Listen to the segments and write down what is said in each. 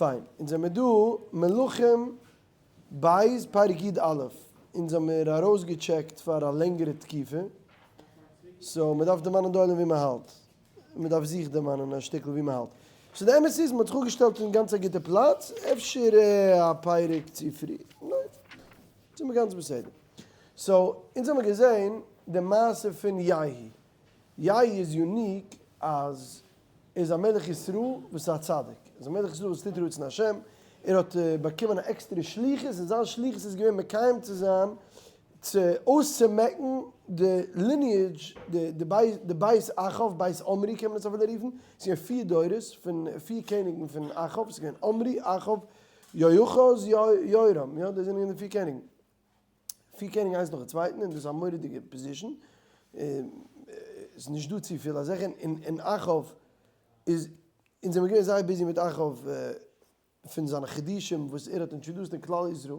פיין, אונז זעמיר דא מלכים ב' פרק י א, אונז האמיר ארויסגעטשעקט פאר א לענגערע תקופה, so מ'דארף דערמאנען די עולם ווי מ'האלט, מ'דארף זיך דערמאנען א שטיקל ווי מ'האלט. so די אמת איז מ'האט זיך אפגעשטעלט אין גאנץ א גוטע פלאץ, אפשר א פרק צו פרי, ניין, זעמיר גאנץ בסדר. so אונז האמיר געזען די מעשה פון יהוא, יהוא איז unique אז ער איז א מלך ישראל וואס איז א צדיק, ער איז א מלך ישראל וואס טוט רצון השם, ער האט באקומען א עקסטערע שליחות און זיין שליחות איז געווען מקיים צו זיין צו אויסצומעקן די lineage די בית אחאב, בית עמרי קען מען עס אפילו רופן, עס איז געווען פיר דורות פון פיר קעניגן פון אחאב, עס איז געווען עמרי, אחאב, יהואחז, יורם, יא דאס זענען געווען די פיר קעניגן. פיר קעניגן איינס נאכן צווייטן און דאס איז א מורא'דיגע position, ס'איז נישט דא צופיל אזעלכע, און אחאב איז, אונז זעמיר געווען זייער busy מיט אחאב פון זיינע חידושים וואס ער האט introduced אין כלל ישראל,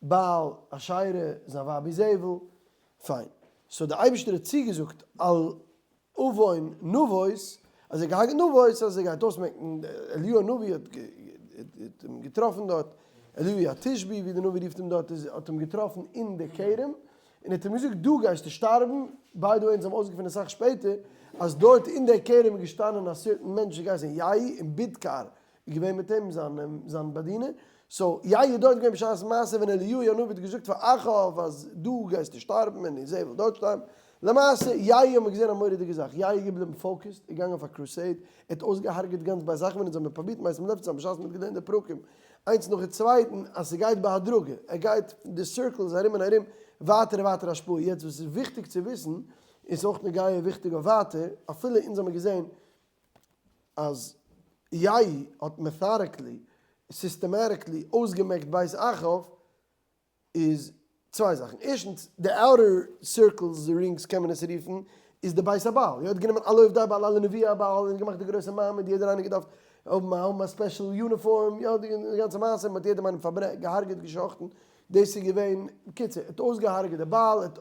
בעל, אשירה, זיין ווייב איזבל, פיין, so די אייבערשטער האט צוגעזאגט על עוון נבות, אז ער האט געהארגעט נבות, אז ער גייט אויסמעקן, אליהו הנביא האט אים געטראפן דארט, אליהו התשבי ווי די נביא רופט אים דארט, איז האט אים געטראפן אין די כרם, און האט אים געזאגט דא גייסטו שטארבן, by the way אונז האבן אויסגעפונען אסאך שפעטער, אז דארט אין די כרם איז געשטאנען א certain מענטש וואס געהייסן יהוא און בידקר איז געווען מיט אים זיין זיין באדינער, so יהוא איז דארט געווען בשעת מעשה ווען אליהו הנביא האט געזאגט פאר אחאב אז דא גייסטו שטארבן און איזבל דארט שטארבן, למעשה יהוא האט מען געזען א מורא'דיגע זאך, יהוא איז געבליבן focused, איז געגאנגען אויף א crusade, ער האט אויסגעהארגעט גאנץ בית אחאב און אונז האבן מיר פרובירט משים לב צו זיין בשעת מען האט געלערנט די פרקים איינס נאכן צווייטן אז ס'גייט בהדרגה, ער גייט די circles ארום און ארום ווייטער און ווייטער השפעה, יעצט וואס איז וויכטיג צו וויסן, און ס'איז אויך נוגע וויכטיג אויף ווייטער, אפילו אונז האבן מיר געזען אז יהוא האט methodically, systematically אויסגעמעקט בית אחאב איז צוויי זאכן, ערשטנס די outer circles, rings קען מען עס רופן, איז די בית הבעל, יהוא האט גענומען אלע עובדי הבעל, אלע נביאי הבעל און געמאכט די גרויסע מעמד, יעדער איינער געדארפט האבן האבן א special uniform, יא די גאנצע מעשה, מען האט יעדעם איינעם פארברענט, געהארגעט, געשאכטן, דאס איז געווען, בקיצור, ער האט אויסגעהארגעט די בעל, ער האט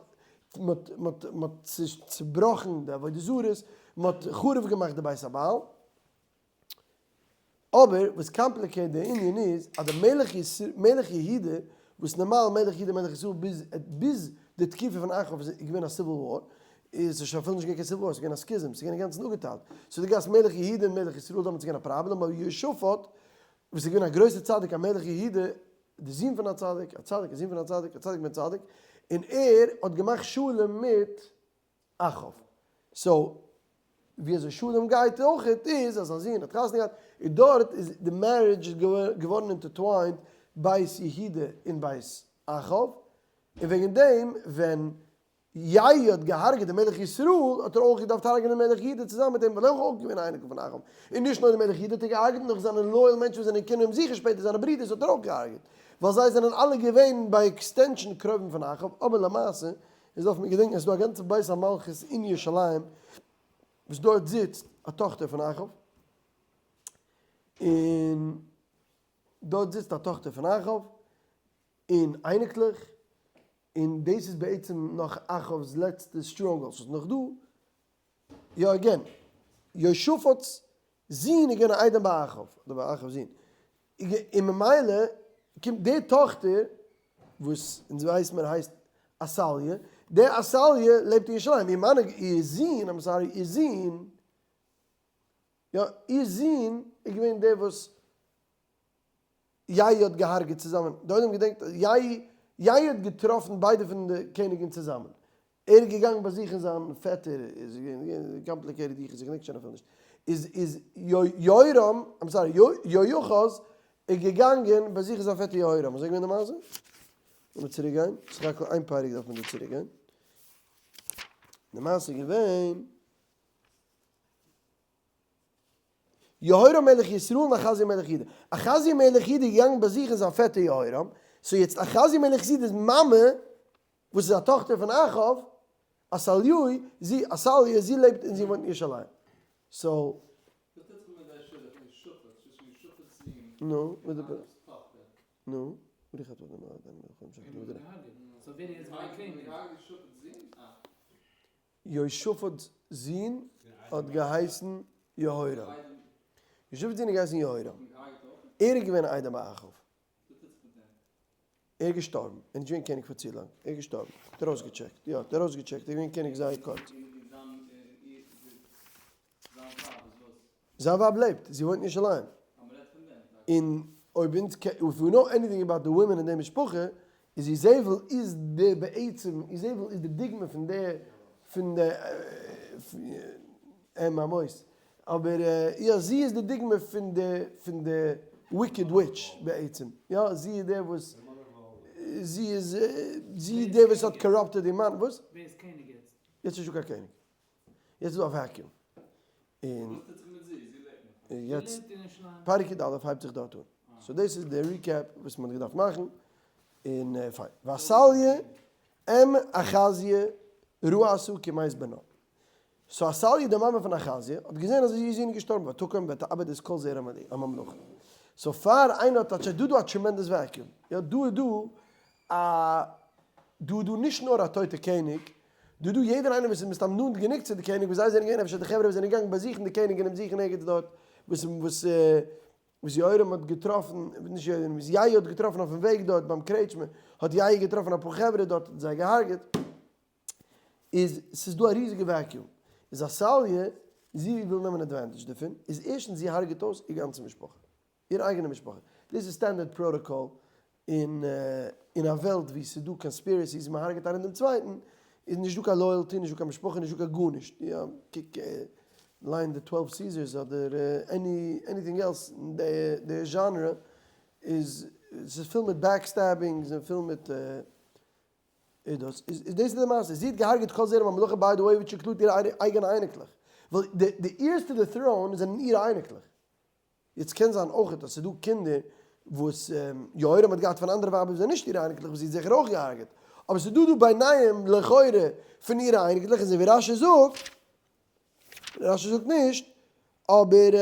מען האט צובראכן די עבודה זרות, מען האט חרוב געמאכט די בית הבעל, אבער וואס complicate די ענין איז אז די מלך מלך יהודה, וואס נארמאל מלך יהודה מלך ישראל ביז ביז די תקופה פון אחאב איז געווען א civil war, איז שוין אפילו נישט געווען קיין civil war, ס'איז געווען א schism, ס'איז געווען אינגאנצן אפגעטיילט, so די גאס מלך יהודה און מלך ישראל דאמאלס איז געווען א פראבלעם, אבער יהושפט וואס איז געווען א גרויסער צדיק א מלך יהודה, די זון פון א צדיק, א צדיק, א זון פון א צדיק, א צדיק בן צדיק, און ער האט געמאכט שלום מיט אחאב. so, ווי אזוי שלום גייט אויכעט איז אז זיין זון האט חתונה געהאט, און דארט איז די marriage געווארן intertwined בית יהודה און בית אחאב, און וועגן דעם ווען יהוא האט געהארגעט דעם מלך ישראל, האט ער אויך געדארפט הרג'נען מלך יהודה צוזאמען מיט אים, ווייל ער איז אויך געווען א אייניקל פון אחאב. און נישט נאר דעם מלך יהודה האט ער געהארגעט, נאך זיינע loyal מענטשן וואס זענען געקומען אים זוכן שפעטער, זיינע ברידערס האט ער אויך געהארגעט, ווייל זיי זענען אלע געווען by extension קרובים פון אחאב. אבער למעשה, איז דארף מען געדענקען אז עס איז דא א גאנצע בית המלכות אין ירושלים, וואס דארט זיצט א טאכטער פון אחאב, און דארט זיצט א טאכטער פון אחאב, און אייניקלעך, און דאס איז בעצם נאך אחאב'ס לעצטע stronghold, ס'איז נאך דא, יא again, יהושפט'ס זון איז געווען א איידעם ביי אחאב, אדער ביי אחאב'ס זון, און ממילא קומט די טאכטער, וואס אונז ווייס מיר הייסט עתליה, די עתליה לעבט אין ירושלים, איר מאן, איר זון, I'm sorry, איר זון, יא, איר זון איז געווען דער וואס יהוא האט געהארגעט צוזאמען, די עולם געדענקט אז יהוא יהוא האט געטראפן ביידע פון די קעניגן צוזאמען, ער איז געגאנגען באזוכן זיין פעטער, איז געווען complicated יחוס, איך געדענק שוין אפילו נישט, איז איז יורם, I'm sorry, יהואחז איז געגאנגען באזוכן זיין פעטער יהורם, אזוי געווען די מעשה? לאמיר צוריק גיין, סך הכל איין פרק דארף מען דא צוריק גיין, די מעשה איז געווען. יהורם מלך ישראל און אחזיה מלך יהודה. אחזיה מלך יהודה איז געגאנגען באזוכן זיין פעטער יהורם, so יעצט אחזיה מלך יהודה'ס מאמע, וואס איז א טאכטער פון אחאב, עתליהו, זי, עתליה, זי לעבט און זי וואוינט אין ירושלים. so. וואס טוט זיך מיט די שידוך אין שפט, ס'איז יהושפט'ס זון, נו, וואס די אחאב'ס טאכטער. נו, יהושפט'ס זון האט געהייסן יהורם. יהושפט'ס זון האט געהייסן יהורם. ער איז געווען איידעם ביי אחאב. ער איז געשטארבן. ער איז נישט געווען קעניג פאר צו לאנג. ער איז געשטארבן. האט ער אויסגעטשעקט. יא, האט ער אויסגעטשעקט. ער איז געווען קעניג זייער קורץ. זיין ווייב לעבט. זי וואוינט אין ירושלים. און אויב אונז קען, if we know anything about the women אין די משפחה, איז איזבל איז די בעצם, איזבל איז די דוגמא פון די, פון די אם המות. אבער יא, זי איז די דוגמא פון די, פון די wicked witch בעצם. יא, זי איז דער וואס, זי איז, זי איז דער וואס האט corrupted איר מאן. וואס? ווער איז קעניג יעצט? יעצט איז נישטא קיין קעניג. יעצט איז דא א vacuum. און וואס טוט זיך מיט זי? זי לעבט נאך? יעצט פרק י"א הייבט זיך דארט אן. so דאס איז די recap וואס מען האט געדארפט מאכן. און פיין. ועתליה אם אחזיה ראתה כי מת בנה. so עתליה די מאמע פון אחזיה האט געזען אז איר זון איז געשטארבן ותקום ותאבד את כל זרע הממלכה. so פאר איינער האט א דא דא א tremendous vacuum. יא דא איז דא א דא איז דא נישט נאר א טויטע קעניג, דא איז דא יעדער איינער וואס איז מסתם נאנט גענוג צו די קעניג וואס זיי זענען געווען אפשר די חברה וואס זענען געגאנגען באזוכן די קעניג און אים זוכן ערגעץ דארט וואס וואס וואס יהורם האט געטראפן, נישט יהורם, וואס יהוא האט געטראפן אויפן וועג דארט ביים קרעטשמע, האט יהוא געטראפן אפאר חברה דארט און זיי געהארגעט, איז ס'איז דא א ריזיגע vacuum, איז עתליה, זי וויל נעמען advantage דערפון, איז ערשטנס זי הרג'עט אויס איר גאנצע משפחה, איר אייגענע משפחה, דאס איז standard protocol אין אין א וועלט ווי ס'איז דא conspiracies און מ'הרג'עט איינער דעם צווייטן, איז נישט דא קיין loyalty, נישט דא קיין משפחה, נישט דא קיין גארנישט, יא, קוק ליין די Twelve Caesars אדער any anything else אין די genre, איז ס'איז פול מיט backstabbings און פול מיט איז דאס איז דאס איז די מעשה, זי האט געהארגעט כל זרע הממלכה by the way which include אירע אייגענע אייניקלעך, ווייל די heirs to the throne זענען אירע אייניקלעך. יעצט קען זיין אויכעט אז ס'איז דא קינדער וואס יהורם האט געהאט פון אנדערע ווייבער וואס זענען נישט אירע אייניקלעך וואס זי האט זיכער אויך געהארגעט, אבער ס'איז דא דא ביניהם לכאורה פון אירע אייניקלעך אזוי ווי רשי זאגט, רשי זאגט נישט, אבער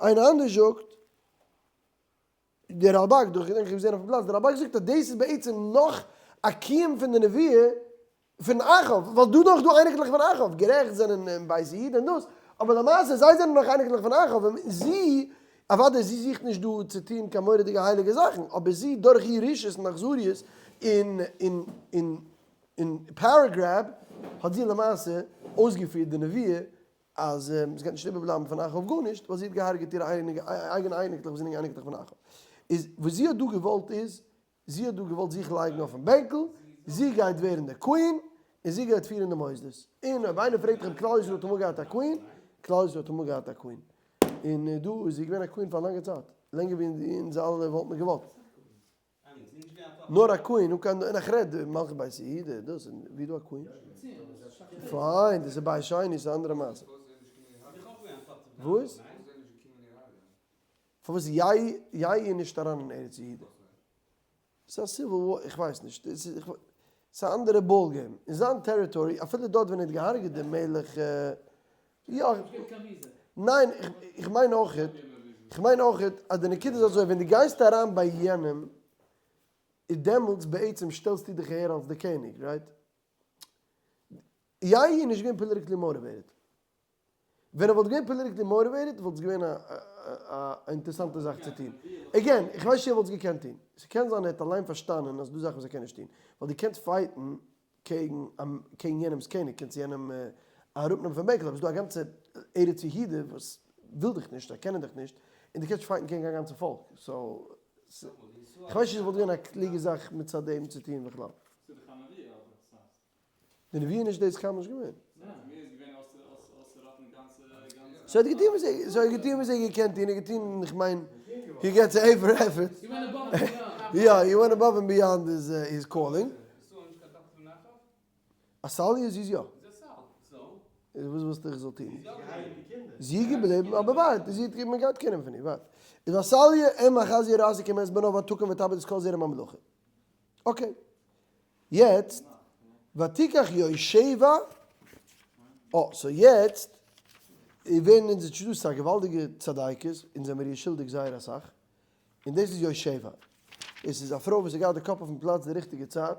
איינער אנדערש זאגט, דער רלבג, דורך געדענק איך געזען אויפן פלאץ, דער רלבג זאגט אז דאס איז בעצם נאך א קיום פון די נבואה פון אחאב, ווייל דא נאך דא אייניקלעך פון אחאב, גערעכט זענען אין בית יהודה און דאס, אבער למעשה זיי זענען נאך אייניקלעך פון אחאב, און זי, אוודאי זי זוכט נישט דא צו טון קיין מורא'דיגע הייליגע זאכן, אבער זי דורך איר רשעות און אכזריות און און און און power grab האט זי למעשה אויסגעפירט די נבואה אז עס גייט נישט איבערבלייבן פון אחאב גארנישט, ווייל זי האט געהארגעט אירע אייגענע אייניקלעך וואס זענען אייניקלעך פון אחאב. איז וואס זי האט דא געוואלט איז, זי האט דא געוואלט זיך לייגן אויפן בענקל, זי גייט ווערן די queen, און זי גייט פירן די מוסדות. און אויב איינער פרעגט דיך אויב כלל ישראל האט אמאל געהאט א queen, כלל ישראל האט אמאל געהאט א queen. און דא איז זי געווען א queen פאר א לאנגע צייט, לענגער ווי אונז אלע וואלט מיר געוואלט. נאר א queen, נו קיין, און איך רעד מלכות בית יהודה, דאס, ווי איז דא א queen? פיין, דאס איז בית שני, ס'איז א אנדערע מעשה. וואס? פארוואס יהוא איז נישט אריין אין ארץ יהודה? ס'איז א civil war, איך ווייס נישט, ס'איז א אנדערע ball game, אין זיין territory, אפילו דארט ווען ער האט געהארגעט דעם מלך, יא, ניין, איך מיין אויכעט, איך מיין אויכעט אז די נקודה איז אזוי, ווען דו גייסט אריין ביי יענעם, איז דעמאלטס בעצם שטעלסטו דיך אהער אלס די קעניג, right? יהוא איז נישט געווען politically motivated. ווען ער וואלט געווען politically motivated וואלט עס געווען א אינטערעסאנטע זאך צו טון. again, איך ווייס נישט צו ער וואלט עס געקענט טון. ס'קען זיין ער האט אליין פארשטאנען אז ס'דא זאכן וואס ער קען נישט טון. ווייל דו קענסט fight ן קעגן קעגן יענעמ'ס קעניג, קענסט יענעם אראפנעמען פון בענקל, אבער ס'דא א גאנצע ארץ יהודה וואס וויל דיך נישט, זיי קענען דיך נישט, און דו קענסט נישט fight ן קעגן א גאנצע פאלק. so, כ'ווייס נישט צו ס'וואלט געווען א קלוגע זאך מצד דעם צו טון בכלל. די נבואה איז נישט דאס קיינמאל נישט געווען. so ער האט געטון וואס ער, so ער האט געטון וואס ער האט געקענט טון, ער האט געטון, איך מיין, he gets A for effort. יא, he went above and beyond his calling. עתליה זי איז יא. וואס ווילסטו איך זאל טון? זי איז געבליבן, אבער ווארט, זי האט, מען גייט קענען פון איר, ווארט. איז עתליה אם אחזיה ראתה כי מת בנה ותקום ותאבד את כל זרע הממלכה. okay. יעצט ותיקח יהושבע, אה, so יעצט ווערן אונזער תשובות א געוואלדיגע צדיקת, אונז זעמיר איר שולדיג זייער אסאך, און דאס איז יהושבע, עס איז א פרוי וואס האט געהאט די קאפ אויפן פלאץ די ריכטיגע צייט,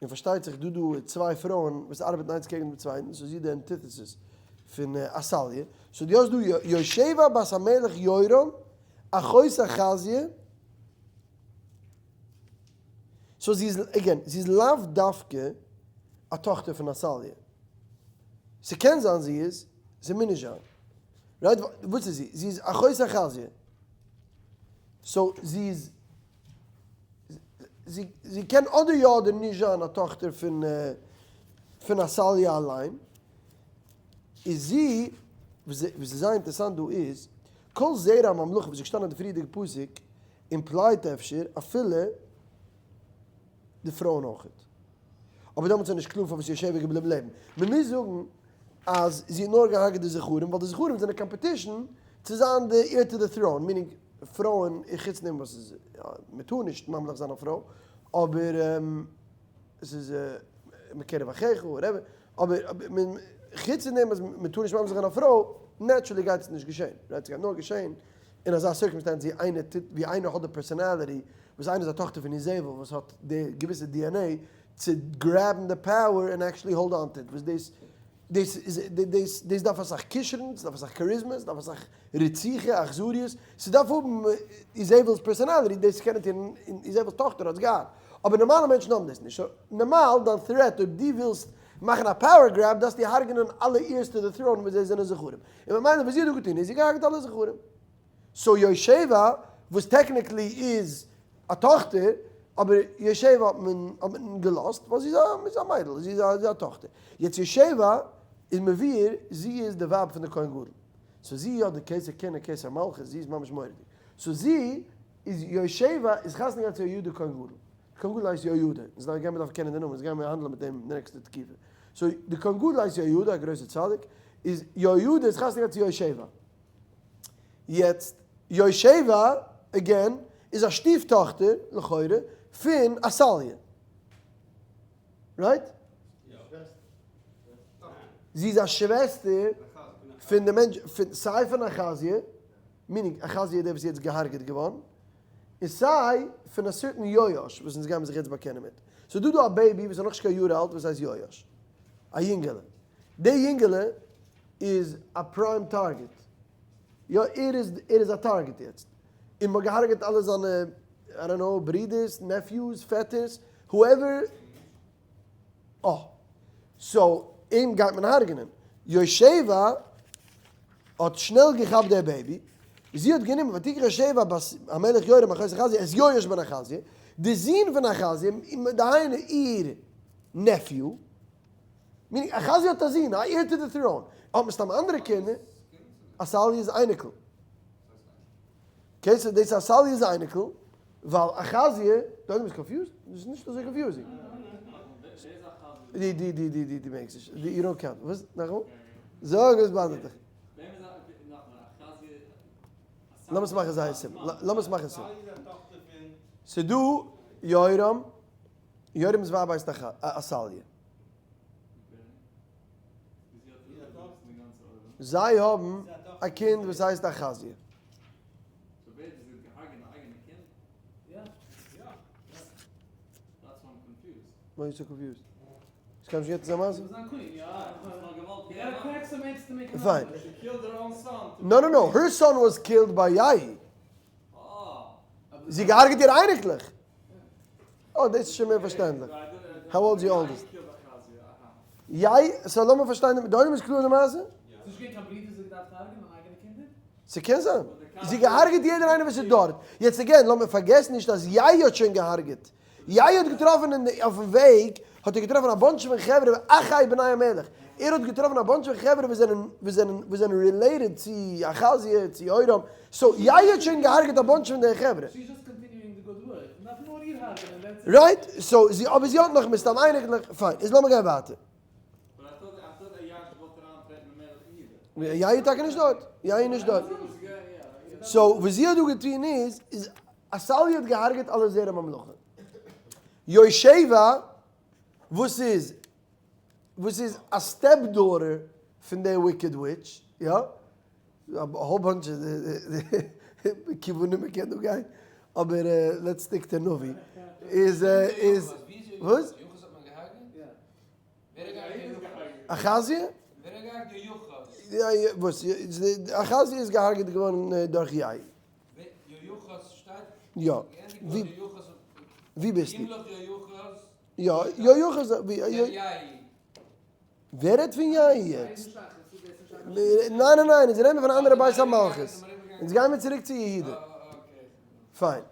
און פארשטייט זיך דא דא צוויי פרויען וואס ארבעטן איינס קעגן דעם צווייטן, so זי איז די antithesis פון עתליה, so דו האסט דא יהושבע בת המלך יורם. אחות אחזיה, so זי איז, again, זי איז לאו דווקא א טאכטער פון עתליה. ס'קען זיין זי איז, ס'מוז נישט זיין. Right? וואס איז זי? זי איז אחות אחזיה. So זי איז, זי, זי קען אדער יא אדער נישט זיין א טאכטער פון פון עתליה אליין. איז זי, וואס איז זייער אינטערעסאנט דא איז, כל זרע הממלכה וואס איז געשטאנען אין די פריערדיגע פסוק, imply ט אפשר אפילו די פרויען אויכעט. אבער דעמאלטס איז נישט קלאר פארוואס יהושבע איז געבליבן לעבן. מען מוז זאגן אז זי האט נאר געהארגעט די זכרים ווייל די זכרים זענען competition צו זיין די heir to the throne, meaning פרויען, חוץ דעם וואס איז מען טאר נישט ממליך זיין א פרוי, אבער עס איז מקרב אחיך, whatever, אבער חוץ פון דעם אז מען טאר נישט ממליך זיין א פרוי, naturally גייט עס נישט געשען, right? ס'גייט נאר געשען אין אזא circumstance ווי איינער טוט, ווי איינער האט די personality, וואס איינער איז א טאכטער פון איזבל וואס האט די געוויסע DNA צו grab ן די power און actually hold on to it, וואס דאס דאס איז דאס דאס דארף אסאך כשרון, ס'דארף אסאך charisma, ס'דארף אסאך רציחה, אכזריות, ס'דארף האבן איזבל'ס personality דאס צו קענען טון, און איזבל'ס טאכטער האט עס געהאט, אבער נארמאלע מענטשן האבן דאס נישט, so נארמאל דיין threat אויב דו ווילסט מאכן א power grab דארפסטו הרג'נען אלע heirs to the throne וואס זיי זענען זכרים, און ממילא וואס זי האט דא געטון איז זי געהארגעט אלע זכרים. So יהושבע וואס technically איז א טאכטער, אבער יהושבע האט מען האט מען געלאזט ווייל זי איז א איז א מיידל, זי איז א זי איז א טאכטער. יעצט יהושבע איז מבואר זי איז די ווייב פון די כהן גדול, so זי האט די כתר כהונה כתר מלכות, זי איז ממש מורא'דיג. So זי איז יהושבע איז חתונה געהאט צו יהוידע כהן גדול, די כהן גדול הייסט יהוידע, אונז גיימיר דארפן קענען די נאמען, אונז גיימיר האנדלען מיט דעם די נעקסטע תקופה. So די כהן גדול הייסט יהוידע, א גרויסע צדיק, איז יהוידע איז חתונה געהאט צו יהושבע. יעצט, יהושבע, again, איז א שטיף טאכטער, לכאורה, פון עתליה. Right? זי איז א שוועסטער פון די מענטש, פון סיי פון אחזיה, meaning אחזיה איז דער וואס איז יעצט געהארגעט געווארן, און סיי פון א certain יואש וואס אונז גיימיר זיך יעצט באקענען מיט. ס'איז דא דא א baby וואס איז נאכנישט קיין יאר אלט וואס הייסט יואש. א יונגעלע. די יונגעלע איז א prime target. יא ער איז ער איז א target יעצט. און מ'האט געהארגעט אלע זיינע I don't know ברידערס, nephews, פעטערס, whoever. אה. So אים גייט מען הרג'נען. יהושבע האט שנעל געכאפט די baby, זי האט גענומען ותקח יהושבע בת המלך יורם אחות אחזיה את יואש בן אחזיה, די זון פון אחזיה, דהיינו איר nephew, meaning אחזיה האט א זון, א heir to the throne, האט מסתם אנדערע קינדער, עתליה'ס אייניקל. Okay, so דאס איז עתליה'ס אייניקל, ווייל אחזיה, די עולם איז confused? דאס איז נישט אזוי confusing. די די די די די די מעגסט נישט, די you don't count. וואס? נאכאמאל? זאג וואס באדערט דיך. לאמיר עס מאכן זייער simple. לאמיר עס מאכן simple. ס'דא יורם, יורם'ס ווייב הייסט עתליה. זיי האבן א קינד וואס הייסט אחזיה. Why you so confused? עס קען נישט יעצט זיין מעשה? Fine. No, no, no, her son was killed by יאי. זי געהארגעט איר אייניקלעך. אה, דאס איז שוין מער פארשטענדליך. How old is your oldest? יאי, so לאמיר פארשטיין, די עולם איז קלאר אין די מעשה? ס'קען זיין. זי געהארגעט יעדער איינער וואס איז דארט. יעצט again, לאמיר פארגעסן נישט אז יאי האט שוין געהארגעט. יאי האט געטראפן אין די, אויפן וועג האט ער געטראפן א bunch פון חברה אחי בני המלך. ער האט געטראפן א bunch פון חברה וואס זענען, וואס זענען, וואס זענען related צו אחזיה, צו יורם. So יאי האט שוין געהארגעט א bunch פון די חברה. Right? So זי, אבער זי האט נאך מסתם אייניקלעך. Fine. איז לאמיר גיין ווייטער. יאי איז טאקע נישט דארט. יאי איז נישט דארט. So וואס זי האט דא געטון איז, איז עתליה האט געהארגעט אלע זרע ממלכה. יהושבע וואס איז, וואס איז א step daughter פון די wicked witch, יא, א whole bunch כיוונים מען קען דא גיין, אבער let's stick to נביא, איז איז, וואס? אחזיה? וואס? אחזיה איז געהארגעט געווארן דורך יאי. יא. ווי ביסטו? יא, יהיוחז, ווער רעדט פון יאיר יעצט? ניין ניין ניין, אונז רעדן פון א אנדערע בית המלכות. אונז גיימיר צוריק צו יהודה. פיין.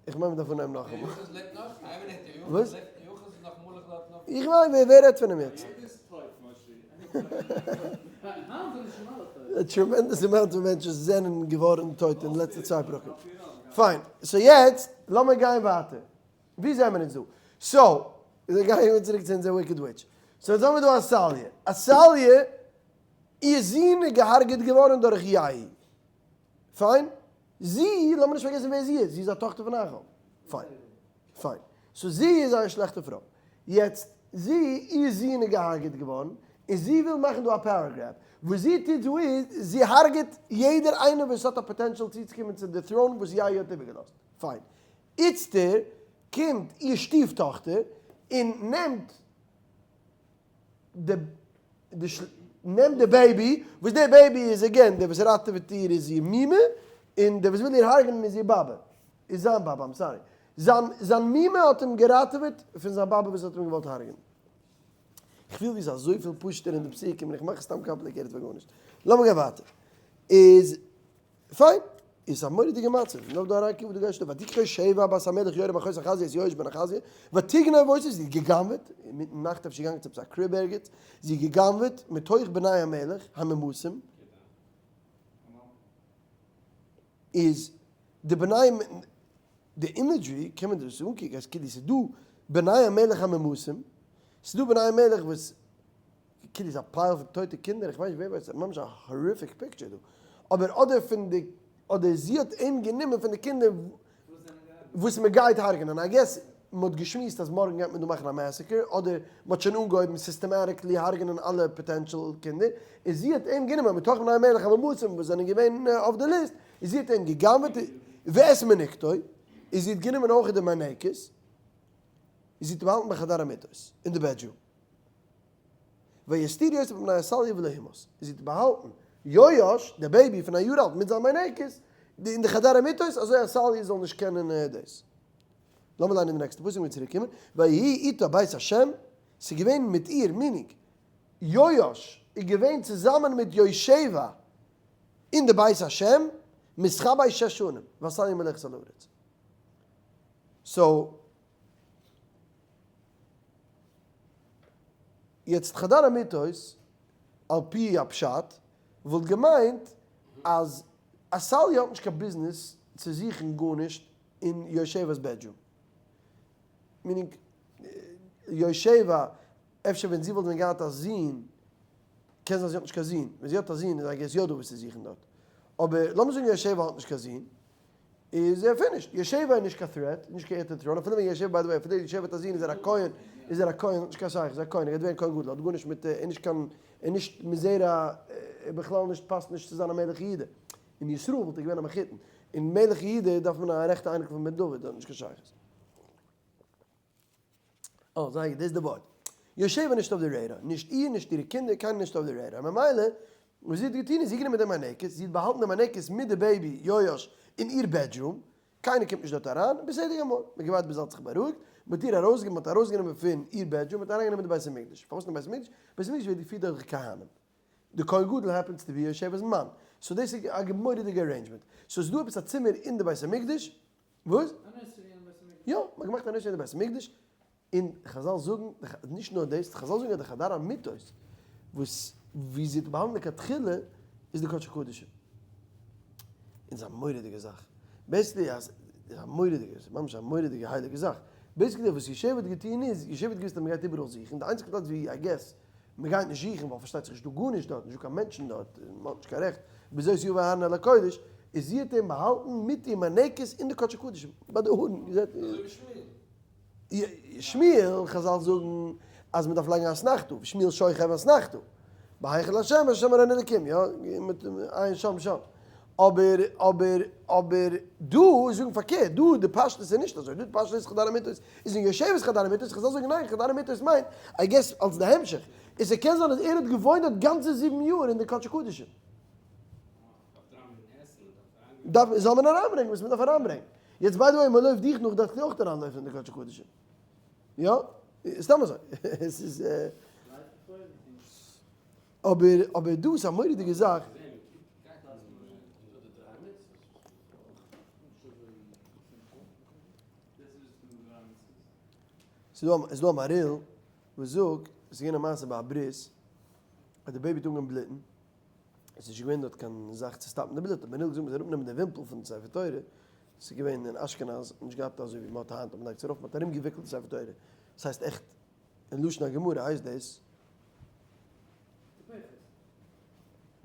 איך מיין מ'דארף אנהייבן נאכאמאל. וואס? איך מיין ווער רעדט פון אים יעצט? א tremendous amount פון מענטשן זענען געווארן טויט אין די לעצטע צוויי פרקים. פיין, so יעצט לאמיר גיין ווייטער. ווי זעמער אונז דא? so, גייען מיר צוריק צו אונזער wicked witch. so יעצט האמיר דא עתליה. עתליה, איר זון איז געהארגעט געווארן דורך יהוא. פיין. זי, לאמיר נישט פארגעסן ווער זי איז, זי איז א טאכטער פון אחאב. פיין. פיין. so זי איז א שלעכטע פרוי. יעצט, זי, איר זון איז געהארגעט געווארן, און זי וויל מאכן דא א power grab. וואס זי טוט דא איז, זי הארגעט יעדער איינער וואס האט א potential צוצוקומען צו די throne וואס יהוא האט איבערגעלאזט. פיין. איצטער קומט איר שטיף טאכטער און נעמט די נעמט די baby, וואס די baby איז again דער וואס ראטעוועט איר איז איר מומע, און דער וואס וויל איר הרג'נען איז איר באבע, איז זיין באבע, I'm sorry, זיין זיין מומע האט אים געראטעוועט פון זיין באבע וואס האט אים געוואלט הרג'נען. איך פיל ווי ס'איז אזויפיל פשוט'ער אין די פסוקים און איך מאך עס סתם complicated פאר גארנישט. לאמיר גיין ווייטער. איז פיין, איז א מורא'דיגע מצב, נאר דא אריינקוקן וואס דא גייט שטיין, ותקח יהושבע בת המלך יורם אחות אחזיה את יואש בן אחזיה, ותגנוב אותו, זי האט גע'גנב'עט, אינמיטן נאכט אפשר געגאנגען צו עפעס א crib ערגעץ, זי האט גע'גנב'עט מתוך בני המלך המומתים, איז די בני, די imagery קען מען דאס אנקוקן אז כאילו ס'איז דא בני המלך המומתים, ס'איז דא בני המלך וואס כאילו איז א pile פון טויטע קינדער, איך ווייס נישט ווער ווייסט, ממש א horrific picture דא, אבער אדער פון די, אדער זי האט אים גענומען פון די קינדער וואס מען גייט הרג'נען, I guess מען האט געשמועסט אז מארגן גייט מען דא מאכן א massacre, אדער מען האט שוין אנגעהויבן systematically הרג'נען אלע potential קינדער, און זי האט אים גענומען מתוך בני המלך המומתים וואס זענען געווען אויף די ליסט, און זי האט אים גע'גנב'עט, ואת מניקתו, און זי האט גענומען אויך די מניקות, און זי האט אים באהאלטן בחדר המיטות, אין די bedroom. ויסתירו אותו מפני עתליה ולא המות, זי האט באהאלטן יואש, דער baby פון א יאר אלט מיט זיין מינקת, אין די חדר המיטות, אזוי אז עתליה זאל נישט קענען דאס. לאמיר ליינען די נעקסטע פסוק און צוריק קומען, ויהי אתה בית השם, ס'איז געווען מיט איר, meaning, יואש איז געווען צוזאמען מיט יושבע אין די בית השם, מתחבא שש שנים, ועתליה מולכת על הארץ. so, יעצט חדר המיטות על פי הפשט וואלט געמיינט אז עתליה האט נישט קיין ביזנעס צו זוכן גארנישט אין יושבע'ס bedroom. meaning יושבע אפשר ווען זי וואלט ווען געהאט א זון, קען זיין זי האט נישט קיין זון, ווען זי האט א זון איז I guess יא דא וואס צו זוכן דארט. אבער לאמיר זאגן יושבע האט נישט קיין זון, איז ער finished. יושבע איז נישט קיין threat, נישט קיין heir to throne, אפילו ווען יושבע by the way, אפילו יושבע האט א זון איז ער א כהן, איז ער א כהן, האט נישט קיין שייכות, איז א כהן, ער גייט ווערן כהן גדול, האט גארנישט מיט, ער איז נישט קיין, ער איז נישט מזרע, ער בכלל נישט פאסט נישט צו זיין א מלך יהודה. אין ישראל וואלט ער געווען א מחותן, אין מלך יהודה דארף מען א רעכטע אייניקל פון בן דוד, האט נישט קיין שייכות. אה, זייער גוט, דאס איז די ווארט. יושבע נישט אויף די radar, נישט איר, נישט אירע קינדער, קיינער נישט אויף די radar. ממילא, וואס זי האט געטון איז, זי האט גענומען די מינקת, זי האט באהאלטן די מינקת מיט די baby יואש אין איר bedroom, קיינער קומט נישט דארט אריין, בסדר גמור. מען האט געווארט ביז זי האט זיך בארואיגט, מען האט איר ארויסגענומען, מען האט ארויסגענומען פון איר bedroom, מען האט אריינגענומען אין די בית המקדש. פארוואס אין די בית המקדש? בית המקדש ווערט געפירט דורך די כהנים. די כהן גדול happens to be יושבע'ס מאן. so דאס איז א מורא'דיגע arrangement. so ס'איז דא עפעס א צימער אין די בית המקדש, וואס? א nursery אין בית המקדש. יא, מ'האט געמאכט א nursery אין די בית המקדש, און חזל זאגן, נישט נאר דאס, חזל זאגן אז די חדר המיטות וואס ווי זי האט באהאלטן לכתחילה איז די קדשי קדשים. און ס'איז א מורא'דיגע זאך. basically אז, ס'איז א מורא'דיגע, ס'איז ממש א מורא'דיגע הייליגע זאך. basically וואס יושבע האט געטון איז, יושבע האט געוואוסט אז מ'גייט איבעראל זוכן, די איינציגע פלאץ ווי I guess מ'גייט נישט זוכן ווייל פארשטייט זיך נישטא גארנישט דארט, נישטא קיין מענטשן דארט, מ'האט נישט קיין רעכט, בזאת יבא אהרן אל הקודש, איז זי האט אים באהאלטן מיט איר מינקת אין די קדשי קדשים, ביי די ארון, איר זעט? אזוי ווי שמואל. שמואל, חזל זאגן אז מ'דארף לייגן אתנחתא, שמואל שוכב אתנחתא, בהיכל השם השם ארון אלקים, יא, מיט עיין שם שם. אבער אבער אבער דא זאגן פארקערט, דא די פשטות איז נישט אזוי, דא די פשטות איז חדר המיטות איז אין יושבע'ס חדר המיטות, חזל זאגן ניין חדר המיטות מיינט I guess אלס די המשך, און ס'קען זיין אז ער האט געוואוינט דארט גאנצע זיבן יאר אין די קדשי קדשים. דארף זאל מען אריינברענגען וואס מען דארף אריינברענגען. יעצט by the way מען לויפט דיך נאך דארפסטו אויך אריינלויפן אין די קדשי קדשים. יא? סתם אזוי. עס איז אבער אבער דא איז א מורא'דיגע זאך. ס'איז דא א מהריל וואס זאגט, עס איז געווען א מעשה ביי א ברית, אז די baby האט אנגעהויבן בלוטן, עס איז נישט געווען דארט קיין זאך צו stop ן די בלוט, האט מהריל געזאגט מען זאל אראפנעמען די ווימפל פון די ספר תורה, עס איז געווען אין אשכנז, האט מען נישט געהאט אזוי ווי מען האט היינט, אז מען לייגט עס ארויף, מען האט ארומגעוויקלט די ספר תורה, עס הייסט עכט, אין לשון הגמרא הייסט דאס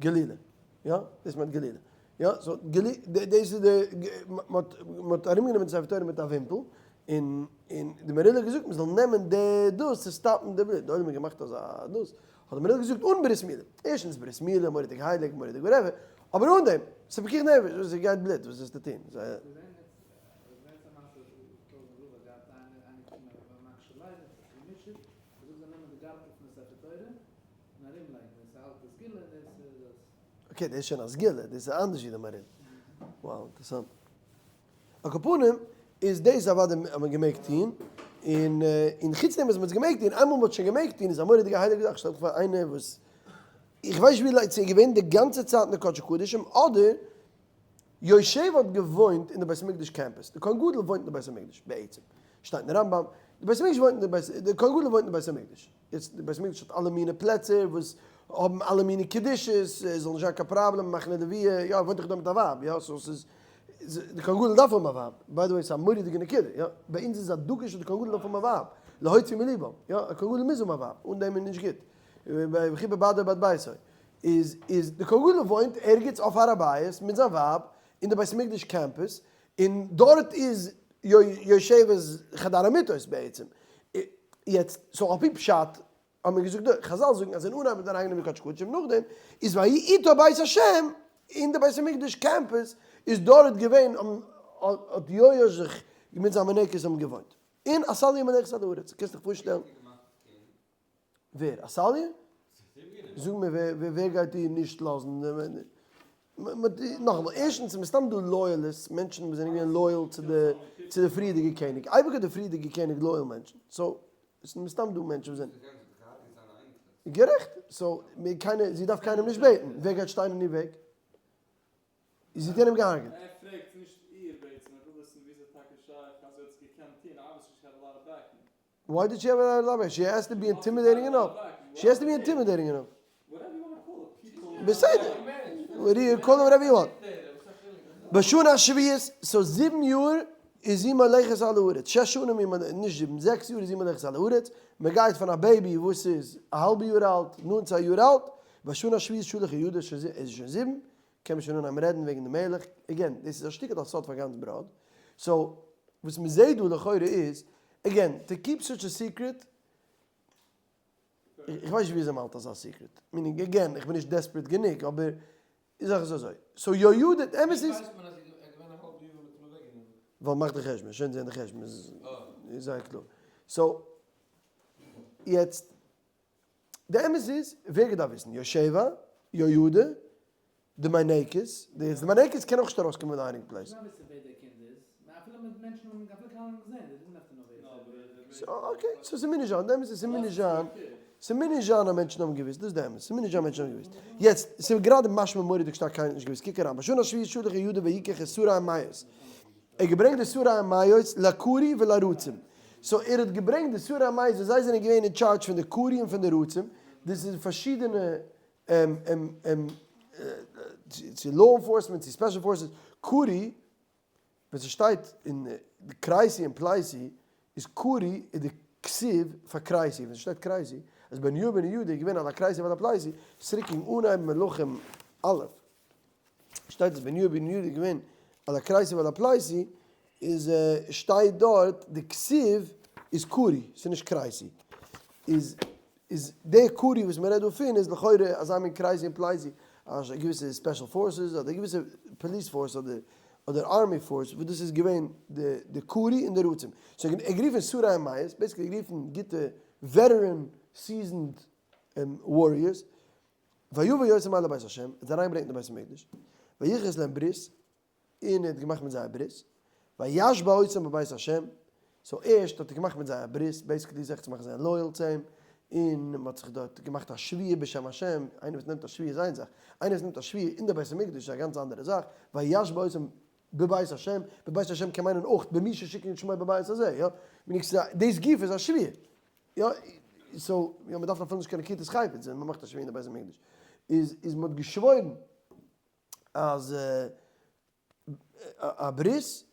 גלילה, יא? דאס מיינט גלילה, יא? so דאס איז די, מען האט ארומגענומען די ספר תורה מיט א ווימפל, און און די מהריל האט געזאגט מען זאל נעמען די דאס צו stop ן די בלוט, די עולם האט געמאכט אזא דאס, האט די מהריל געזאגט אן ברית מילה, ערשטנס ברית מילה מורא'דיג הייליג מורא'דיג whatever, אבער אן דעם, ס'איז פיקוח נפש, וואס עס גייט בלוט וואס וועסטו טון? okay דאס איז שוין א סגולה, דאס איז אנדערש ווי די מהריל. wow אינטערעסאנט. על כל פנים איז דאס אוודאי האט מען געמעגט טון, און און חוץ דעם וואס מען האט עס געמעגט טון, איינמאל מען האט שוין געמעגט טון איז א מורא'דיגע הייליגע זאך, שטעל דיך פאר איינער וואס, איך ווייס נישט ווי לאנג, צו ער איז געווען די גאנצע צייט אין די קדשי קדשים, אדער יושבע האט געוואוינט אין די בית המקדש campus, די כהן גדול וואוינט אין די בית המקדש בעצם, שטייט אין רמב ם, די בית המקדש וואוינט אין די בית, די כהן גדול וואוינט אין די בית המקדש. יעצט די בית המקדש האט אלע מיני פלעצער וואס האבן אלע מיני קדושות, עס זאל נישט זיין קיין פראבלעם מאכן א לוויה, יא ער וואוינט דאך דא מיט א ווייב, יא so ס'איז, די כהן גדול דארף האבן א ווייב, by the way ס'איז א מורא'דיגע נקודה, יא, ביי אונז איז א דגוש אז די כהן גדול דארף האבן א ווייב, להוציא מליבם, יא, א כהן גדול מוז האבן א ווייב, אן דעם איז נישט גוט, וכי בבדו בת ביתו, איז איז די כהן גדול וואוינט ערגעץ אויף הר הבית מיט זיין ווייב אין די בית המקדש campus, און דארט איז יושבע'ס חדר המיטות בעצם. יעצט, so על פי פשט האט מען געזאגט די חזל זאגן אז אין אנהייב האט מען אריינגענומען קדש קדשים נאכדעם איז ויהי איתו בית השם אין די בית המקדש campus איז דארט געווען האט יואש זיך מיט זיין מניקות האבן געוואוינט און עתליה מלכת על הארץ קענסט דיך פארשטעלן ווער? עתליה? זאג מיר ווער גייט איר נישט לאזן? נאכאמאל, ערשטנס איז מסתם דא loyalists, מענטשן וואס זענען געווען loyal צו די צו די פריערדיגע קעניג, אייביג האט די פריערדיגע קעניג loyal מענטשן, so עס איז מסתם דא מענטשן וואס זענען. גערעכט, so קיינער, זי דארף קיינעם נישט בעטן, ווער גייט שטיין אין איר וועג? זי האט יענעם געהארגעט. ער פרעגט נישט איר בעצם, ער וויל וויסן וויאזוי טאקע שייך אז זי האט עס געקענט טון, obviously she had a lot of backing. Why did she have a lot of She has to be intimidating enough. She has to be intimidating enough. בסדר. Call it whatever you want. בשנה השביעית, so 7 יאר איז זי מלכת על הארץ. 6 שנים איז מען, נישט 7, 6 יאר איז זי מלכת על הארץ. מען גייט פון א baby וואס איז א האלבע יאר אלט, נאנט צו א יאר אלט. בשנה השביעית שלח יהוידע, איז שוין 7, קען מען שוין אנהייבן רעדן וועגן די מלך. Again, דאס איז א שטיקל א סוד פאר גאנץ בראד. So, וואס מען זעט דא לכאורה איז, again, to keep such a secret, איך ווייס נישט וויאזוי מען האלט אזא secret. Meaning, again, איך בין נישט desperate גענוג, אבער די זאך איז אזוי. So יהוידע, די אמת איז. ווי ווייסט מען אז ער איז געווען א האלב יאר און מ'האט אים אוועקגענומען? ווייל מאך די חשבון, שוין זען די חשבון איז זייער קלאר. So, יעצט, די אמת איז, ווער געדארפט וויסן? יושבע, יהוידע, די מניקות, די יעצט די מניקות קען אויך נישט ארויסקומען פון די hiding place. So okay, so ס'מוז נישט זיין, די אמת איז ס'מוז נישט זיין, ס'מוז נישט זיין אז מענטשן האבן געוואוסט, דאס איז די אמת, ס'מוז נישט זיין מענטשן האבן געוואוסט. יעצט, ס'איז גראדע משמע מורא'דיג שטארק קיינער האט נישט געוואוסט, קוק אריין, בשנה השביעית שלח יהוידע ויקח את שרי המאות, ער האט געברענגט די שרי המאות לכורי ולרצים, so ער האט געברענגט די שרי המאות וואס זיי זענען געווען אין טשארדזש פון די כורי און פון די רצים, דאס איז פארשידענע צו law enforcement צו special forces, כורי ווען ס'שטייט אין די כרתי און פלתי איז כורי איז די כתיב פאר כרתי, ווען ס'שטייט כרתי אז בניהו בן יהוידע איז געווען על הכרתי ועל הפלתי, צוריק אין אנהייב מלכים א' שטייט אז בניהו בן יהוידע איז געווען על הכרתי ועל הפלתי, איז שטייט דארט די כתיב איז כורי, ס'איז נישט כרתי, איז איז די כורי וואס מ'רעדט דא פון איז לכאורה אזא מין כרתי און פלתי, א געוויסע special forces אדער געוויסע police force אדער אדער army force וואס דאס איז געווען די די כורי און די רצים. So ער האט גערופן שרי המאות, basically גערופן גוטע veteran seasoned warriors, ויבא אותם אל בית השם, ער האט זיי אריינגעברענגט אין די בית המקדש, ויכרת להם ברית. און ער האט געמאכט מיט זיי א ברית, וישבע אותם בבית השם, so ערשט האט ער געמאכט מיט זיי א ברית, basically זיך צו מאכן זיי loyal צו אים, און מען האט זיך דארט געמאכט א שבועה בשם השם, איינער וואס נעמט א שבועה איז איין זאך, איינער וואס נעמט א שבועה אין די בית המקדש איז א גאנץ אנדערע זאך, וישבע אותם בבית השם, בבית השם קען מיינען אויך במי ששיכן שמו בבית הזה, יא, דאס גוף איז א שבועה, יא, so, יא, מען דארף אפילו נישט קיין נקיטת חפץ ווען מען מאכט א שבועה אין די בית המקדש, איז איז מען האט געשוואוירן אז א ברית,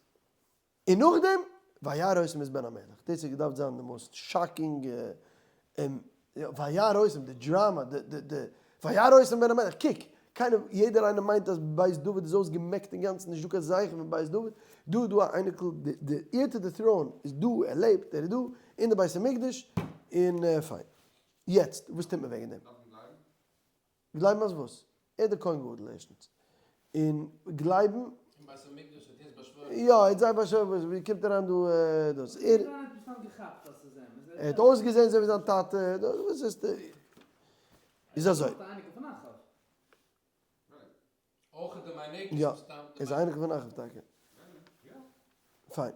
און נאכדעם וירא אותם את בן המלך, דאס האט געדארפט זיין די most shocking, וירא אותם, די דראמא, די די די וירא אותם בן המלך, קוק, קיינער, יעדער איינער מיינט אז בית דוד איז אויסגעמעקט אינגאנצן, נישט דא קיין זכר פון בית דוד, דא איז דא א אייניקל, די heir to the throne איז דא, ער לעבט, ער איז דא, אין די בית המקדש, און פיין. יעצט, וואס טוט מען וועגן דעם? דארף מען גלייבן? גלייבן אז וואס? ער איז דער כהן גדול ערשטנס. און גלייבן. אין בית המקדש האט יעצט באשוואוירן. יא, ער האט זיי באשוואוירן, ווי קומט אריין דא דאס? ער. ער האט מסתם געכאפט אז ס'איז אים. ער האט אויסגעזען אזוי ווי זיין טאטע, וואס איז איז אזוי. יא, ער איז אייניקל פון אחאב טאקע. פיין.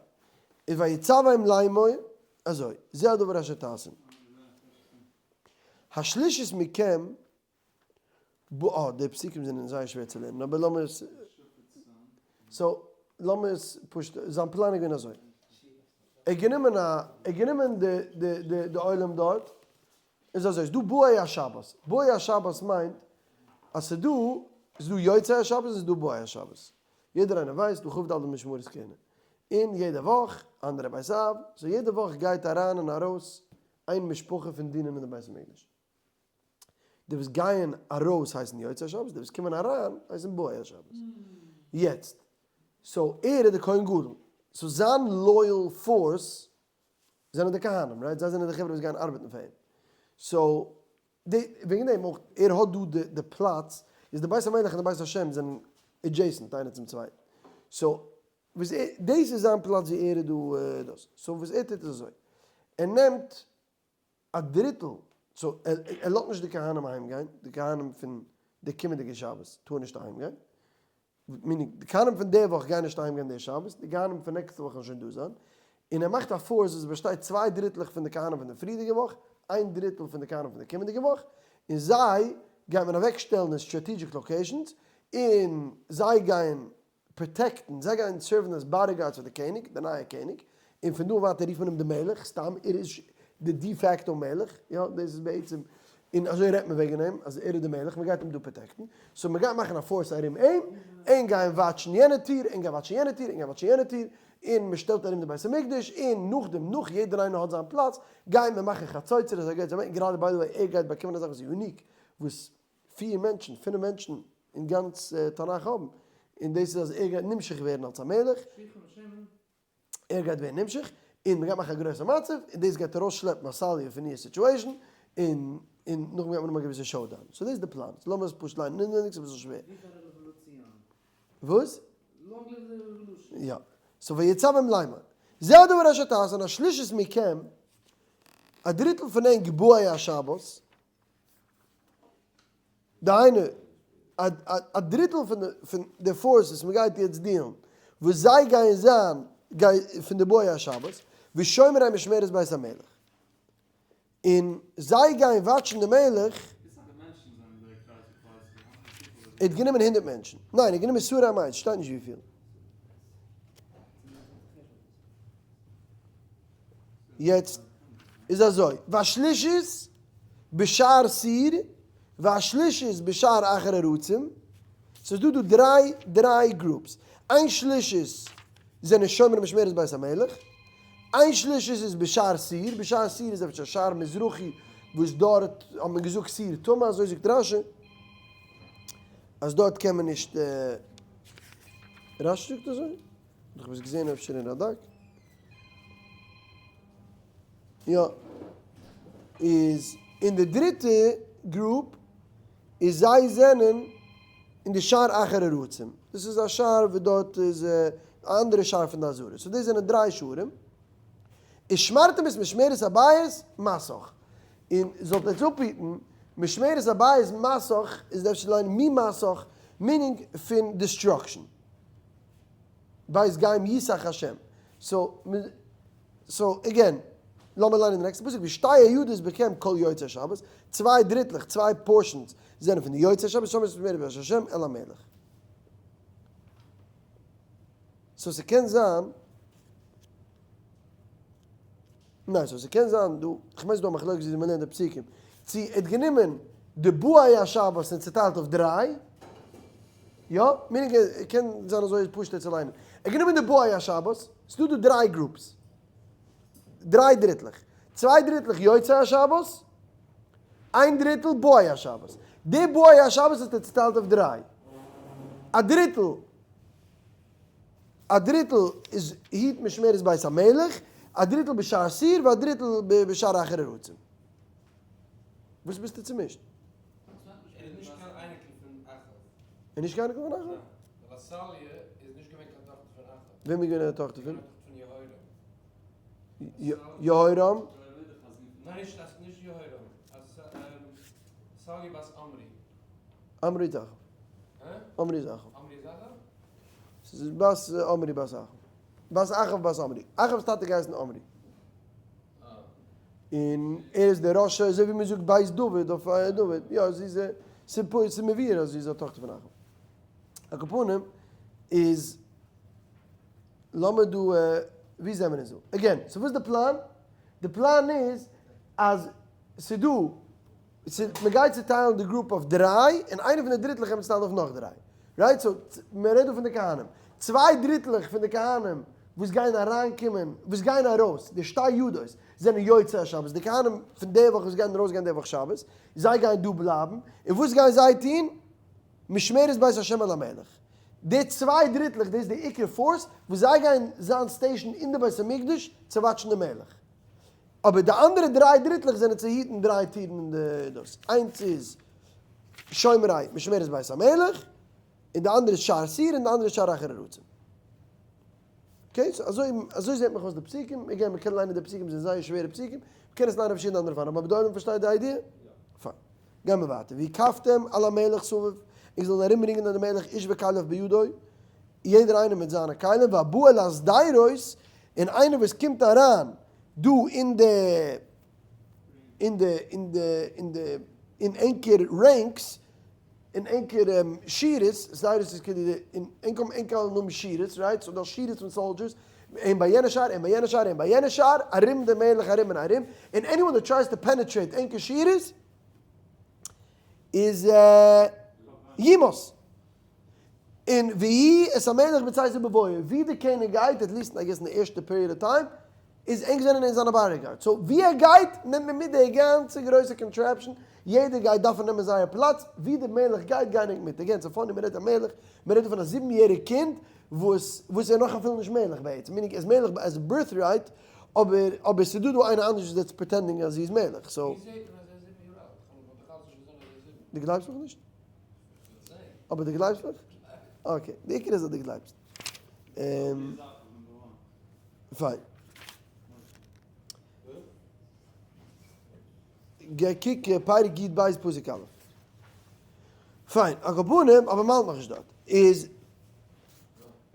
איז ויצום לאמור, אזוי, זה הדבר אשר תעשון. השלישית מכם, אה, די פסוקים זענען זייער שווער צו לערנען, אבער לאמיר עס, so, לאמיר עס פשוט, זיין פלאן איז געווען אזוי. ער האט גענומען א, ער האט גענומען די די די די עולם דארט, איז אזוי, ס'איז דא באי השבת, באי השבת מיינט אז ס'איז דא, ס'איז דא יוצאי השבת און ס'איז דא באי השבת, יעדער איינער ווייסט דא כ"ד משמרות כהונה, און יעדע וואך אנדערע בית אב, so יעדע וואך גייט אריין און ארויס איין משפחה פון דינען אין די בית המקדש. די וואס גייען ארויס הייסן יוצאי השבת, די וואס קומען אריין הייסן באי השבת. יעצט, so ער איז די כהן גדול, so זיין loyal force זענען די כהנים, right? זיי זענען די חברה וואס גייען ארבעטן פאר אים. so, די, וועגן דעם אויך, ער האט דא די די פלאץ, איז די בית המלך און די בית השם זענען adjacent איינער צום צווייטן. so, וואס ער, דאס איז זיין פלאץ ווי ער איז דא דאס. so וואס ער טוט איז אזוי, ער נעמט א דריטל, so ער ער לאזט נישט די כהנים אהיים גיין, די כהנים פון די קומענדיגע שבת טארן נישט אהיים גיין, meaning די כהנים פון די וואך גייען נישט אהיים גיין די שבת, די כהנים פון נעקסטע וואך וועלן שוין דא זיין, און ער מאכט א force וואס באשטייט צוויי דריטלעך פון די כהנים פון די פריערדיגע וואך, איין דריטל פון די כהנים פון די קומענדיגע וואך, און זיי גייט מען אוועק שטעלן אין strategic locations, און זיי גייען protect ן, זיי גייען serve ן אלס bodyguards פאר די קעניג, די נייע קעניג, און פון דא און ווייטער רופט מען אים די מלך, סתם ער איז די de facto מלך, יא, דאס איז בעצם, און אזוי רעדט מען וועגן אים, אז ער איז די מלך, מען גייט אים דא protect ן, so מען גייט מאכן א force ארום אים, און גייען watch ן יענע טיר, און גייען watch ן יענע טיר, און גייען watch ן יענע טיר, און מען שטעלט ארום די בית המקדש, און נאכדעם, נאך יעדער איינער האט זיין פלאץ, גייט מען מאכן חצוצרות, ער גייט זיי מאכן, גראדע by the way, ער גייט באקומען א זאך וואס איז unique, וואס פיר מענטשן, פינף מענטשן אין גאנץ תנך האבן, און דאס איז אז ער גייט נמשח ווערן אלס א מלך, ער גייט ווערן נמשח, און מ'גייט מאכן א גרויסע מצב, און דאס גייט ארויסשלעפן עתליה פון איר situation, און און נאכדעם גייט מען האבן א געוויסע showdown. so דאס איז די פלאן. so לאמיר עס פשוט ליינען אינעווייניג, ס'איז אביסל שווער. וואס? יא. so ויצום לאמר. זה הדבר אשר תעשון השלישית מכם, א דריטל פון ענק באי השבת, דהיינו, א דריטל פון די force וואס מ'גייט יעצט deal ן, וואס זיי גייען זיין פון די באי השבת, ושומרי משמרת בית המלך, און זיי גייען watch ן די מלך. ער האט גענומען 100 מענטשן. ניין, ער האט גענומען שרי המאות, שטייט נישט וויפיל. יעצט איז אזוי, והשלישית בשער סיר, והשלישית בשער אחר הרצים, ס'איז דא דא דריי groups, איין שלישית זענען שומרי משמרת בית המלך, איין שלישית איז בשער סיר, בשער סיר איז אפשר שער מזרחי וואס דארט האט מען געזאגט סיר טמא, אזוי זאגט רשי, אז דארט קען מען נישט, רשי זאגט אזוי? איך האב עס געזען אפשר אין רדק. יא. איז אין די דריטע group איז זיי זענען אין די שער אחר הרצים. דאס איז א שער וואס דארט איז א אנדערע שער פון די עזרה. so דאס זענען דריי שערים. ושמרתם את משמרת הבית מסך. און זאלט עטס אפהיטן משמרת הבית מסך איז אפשר ליינען ממסך, meaning פון destruction. בית גאים יסח השם. so, so again, לאמיר ליינען די נעקסטע פסוק, ושתי הידות בכם כל יוצאי שבת, צוויי דריטלעך, צוויי portions זענען פון די יוצאי שבת, שומרי משמרת בית השם אל המלך. so ס'קען זיין, ניין, so ס'קען זיין דא, כ'מיין ס'דא א מחלוקת וויאזוי מ'לערנט די פסוקים, צו ער האט גענומען די באי השבת און צוטיילט אויף דריי, יא, meaning קען זיין אזוי איז פשוט'ער צו ליינען, ער האט גענומען די באי השבת, ס'דא דא דריי groups, דריי דריטלעך, צוויי דריטלעך יוצאי השבת, איין דריטל באי השבת, די באי השבת האט ער צוטיילט אויף דריי, א דריטל א דריטל איז היט משמרת בית המלך, א דריטל בשער סיר ואַ דריטל בשער אחר הרצון. וואס ביסטו צומישט? ער איז נישט קיין אייניקל פון אחאב. ער איז נישט קיין אייניקל פון אחאב? ניין, ווייל עתליה איז נישט געווען קיין טאכטער פון אחאב. וועם איז געווען א טאכטער פון? געווען א טאכטער פון יהורם. יהורם? ניין נישט נישט יהורם, עתליה בת עמרי. עמרי איז אחאב. עמרי איז אחאב. ס'איז בת עמרי בת אחאב. בת אחאב בת עמרי. אחאב'ס טאטע געהייסן עמרי. און ער איז דער ראש, אזוי ווי מ'זאגט בית דוד אויף דוד. יא, זי איז, ס'איז מבואר אז זי איז א טאכטער פון אחאב. על כל פנים איז, לאמיר דא, ווי זעמיר אונז דא? again, so וואס איז די פלאן? די פלאן איז אז ס'דא מ'גייט צוטיילן די group אויף דריי, און איינע פון די דריטלעך גייט מען צוטיילן אויף נאך דריי. right? so, מ'רעדט דא פון די כהנים. צוויי דריטלעך פון די כהנים וואס גייען אריינקומען, וואס גייען ארויס, די שתי ידות, זענען יוצאי השבת. די כהנים פון די וואך וואס גייען ארויסגיין די וואך שבת, זיי גייען דא בלייבן. און וואס גייען זיי טון? משמרת בית השם אל המלך. די צוויי דריטלעך, דאס איז די עיקר force, וואס זיי גייען זיין stationed אין די בית המקדש צו watch ן די מלך. אבער די אנדערע דריי דריטלעך זענען צו היטן דריי טירן אין די דאס, איינס איז שומרי משמרת בית המלך, און די אנדערע איז שער סיר, און די אנדערע איז שער אחר הרצון. okay, so אזוי אזוי זעט מיך אויס די פסוקים, again מ'קען ליינען די פסוקים זענען זייער שווערע פסוקים, מ'קען עס ליינען אויף פארשידענע אנדערע אופנים, אבער די עולם פארשטייט די idea? פיין. גייען מיר ווייטער, והקפתם על המלך סביב, איר זאלט ארומרינגען דעם מלך איש וכליו בידו, יעדער איינער מיט זיינע כלים, והבא אל השדרות, און איינער וואס קומט אריין דא אין די אין די אין די אין די אין ענקער ranks, אין ענקער שורות, שדרות איז כאילו די, אין ענק האבן ענק אלע נאמען שורות, right? so דא שורות פון soldiers, און ביי יענע שער, און ביי יענע שער, און ביי יענע שער, ארום די מלך ארום און ארום, און anyone that tries to penetrate ענקער שורות, איז יומת. און ויהי את המלך בצאתו ובבואו, ווי די קעניג גייט, at least I guess אין די ערשטע period of time, איז ענק זענען אין זיינע bodyguard, so ווי ער גייט נעמט מען מיט די גאנצע גרויסע contraption, יעדער גייט דארפן נעמען זייער פלאץ, ווי די מלך גייט גייען ענק מיט, again ס'איז funny מ'רעדט א מלך, מ'רעדט דא פון א זיבן יעריג קינד וואס וואס איז נאך אפילו נישט מלך בעצם, meaning ער איז מלך as birthright, אבער אבער ס'איז דא דא איינער אנדערש וואס that's pretending אז זי איז מלך, so. ווי זעט מען אז ער איז זיבן יאר אלט? כ'האב נאך אלץ נישט געזען אז ער איז זיבן. דו גלייבסט מיך נישט? אבער דו גלייבסט מיך? okay, די עיקר איז אז דו גלייבסט. פיין. גיי קוק פרק י"ב פסוק א'. פיין, על כל פנים, אבער מ'האלט נאכנישט דארט. איז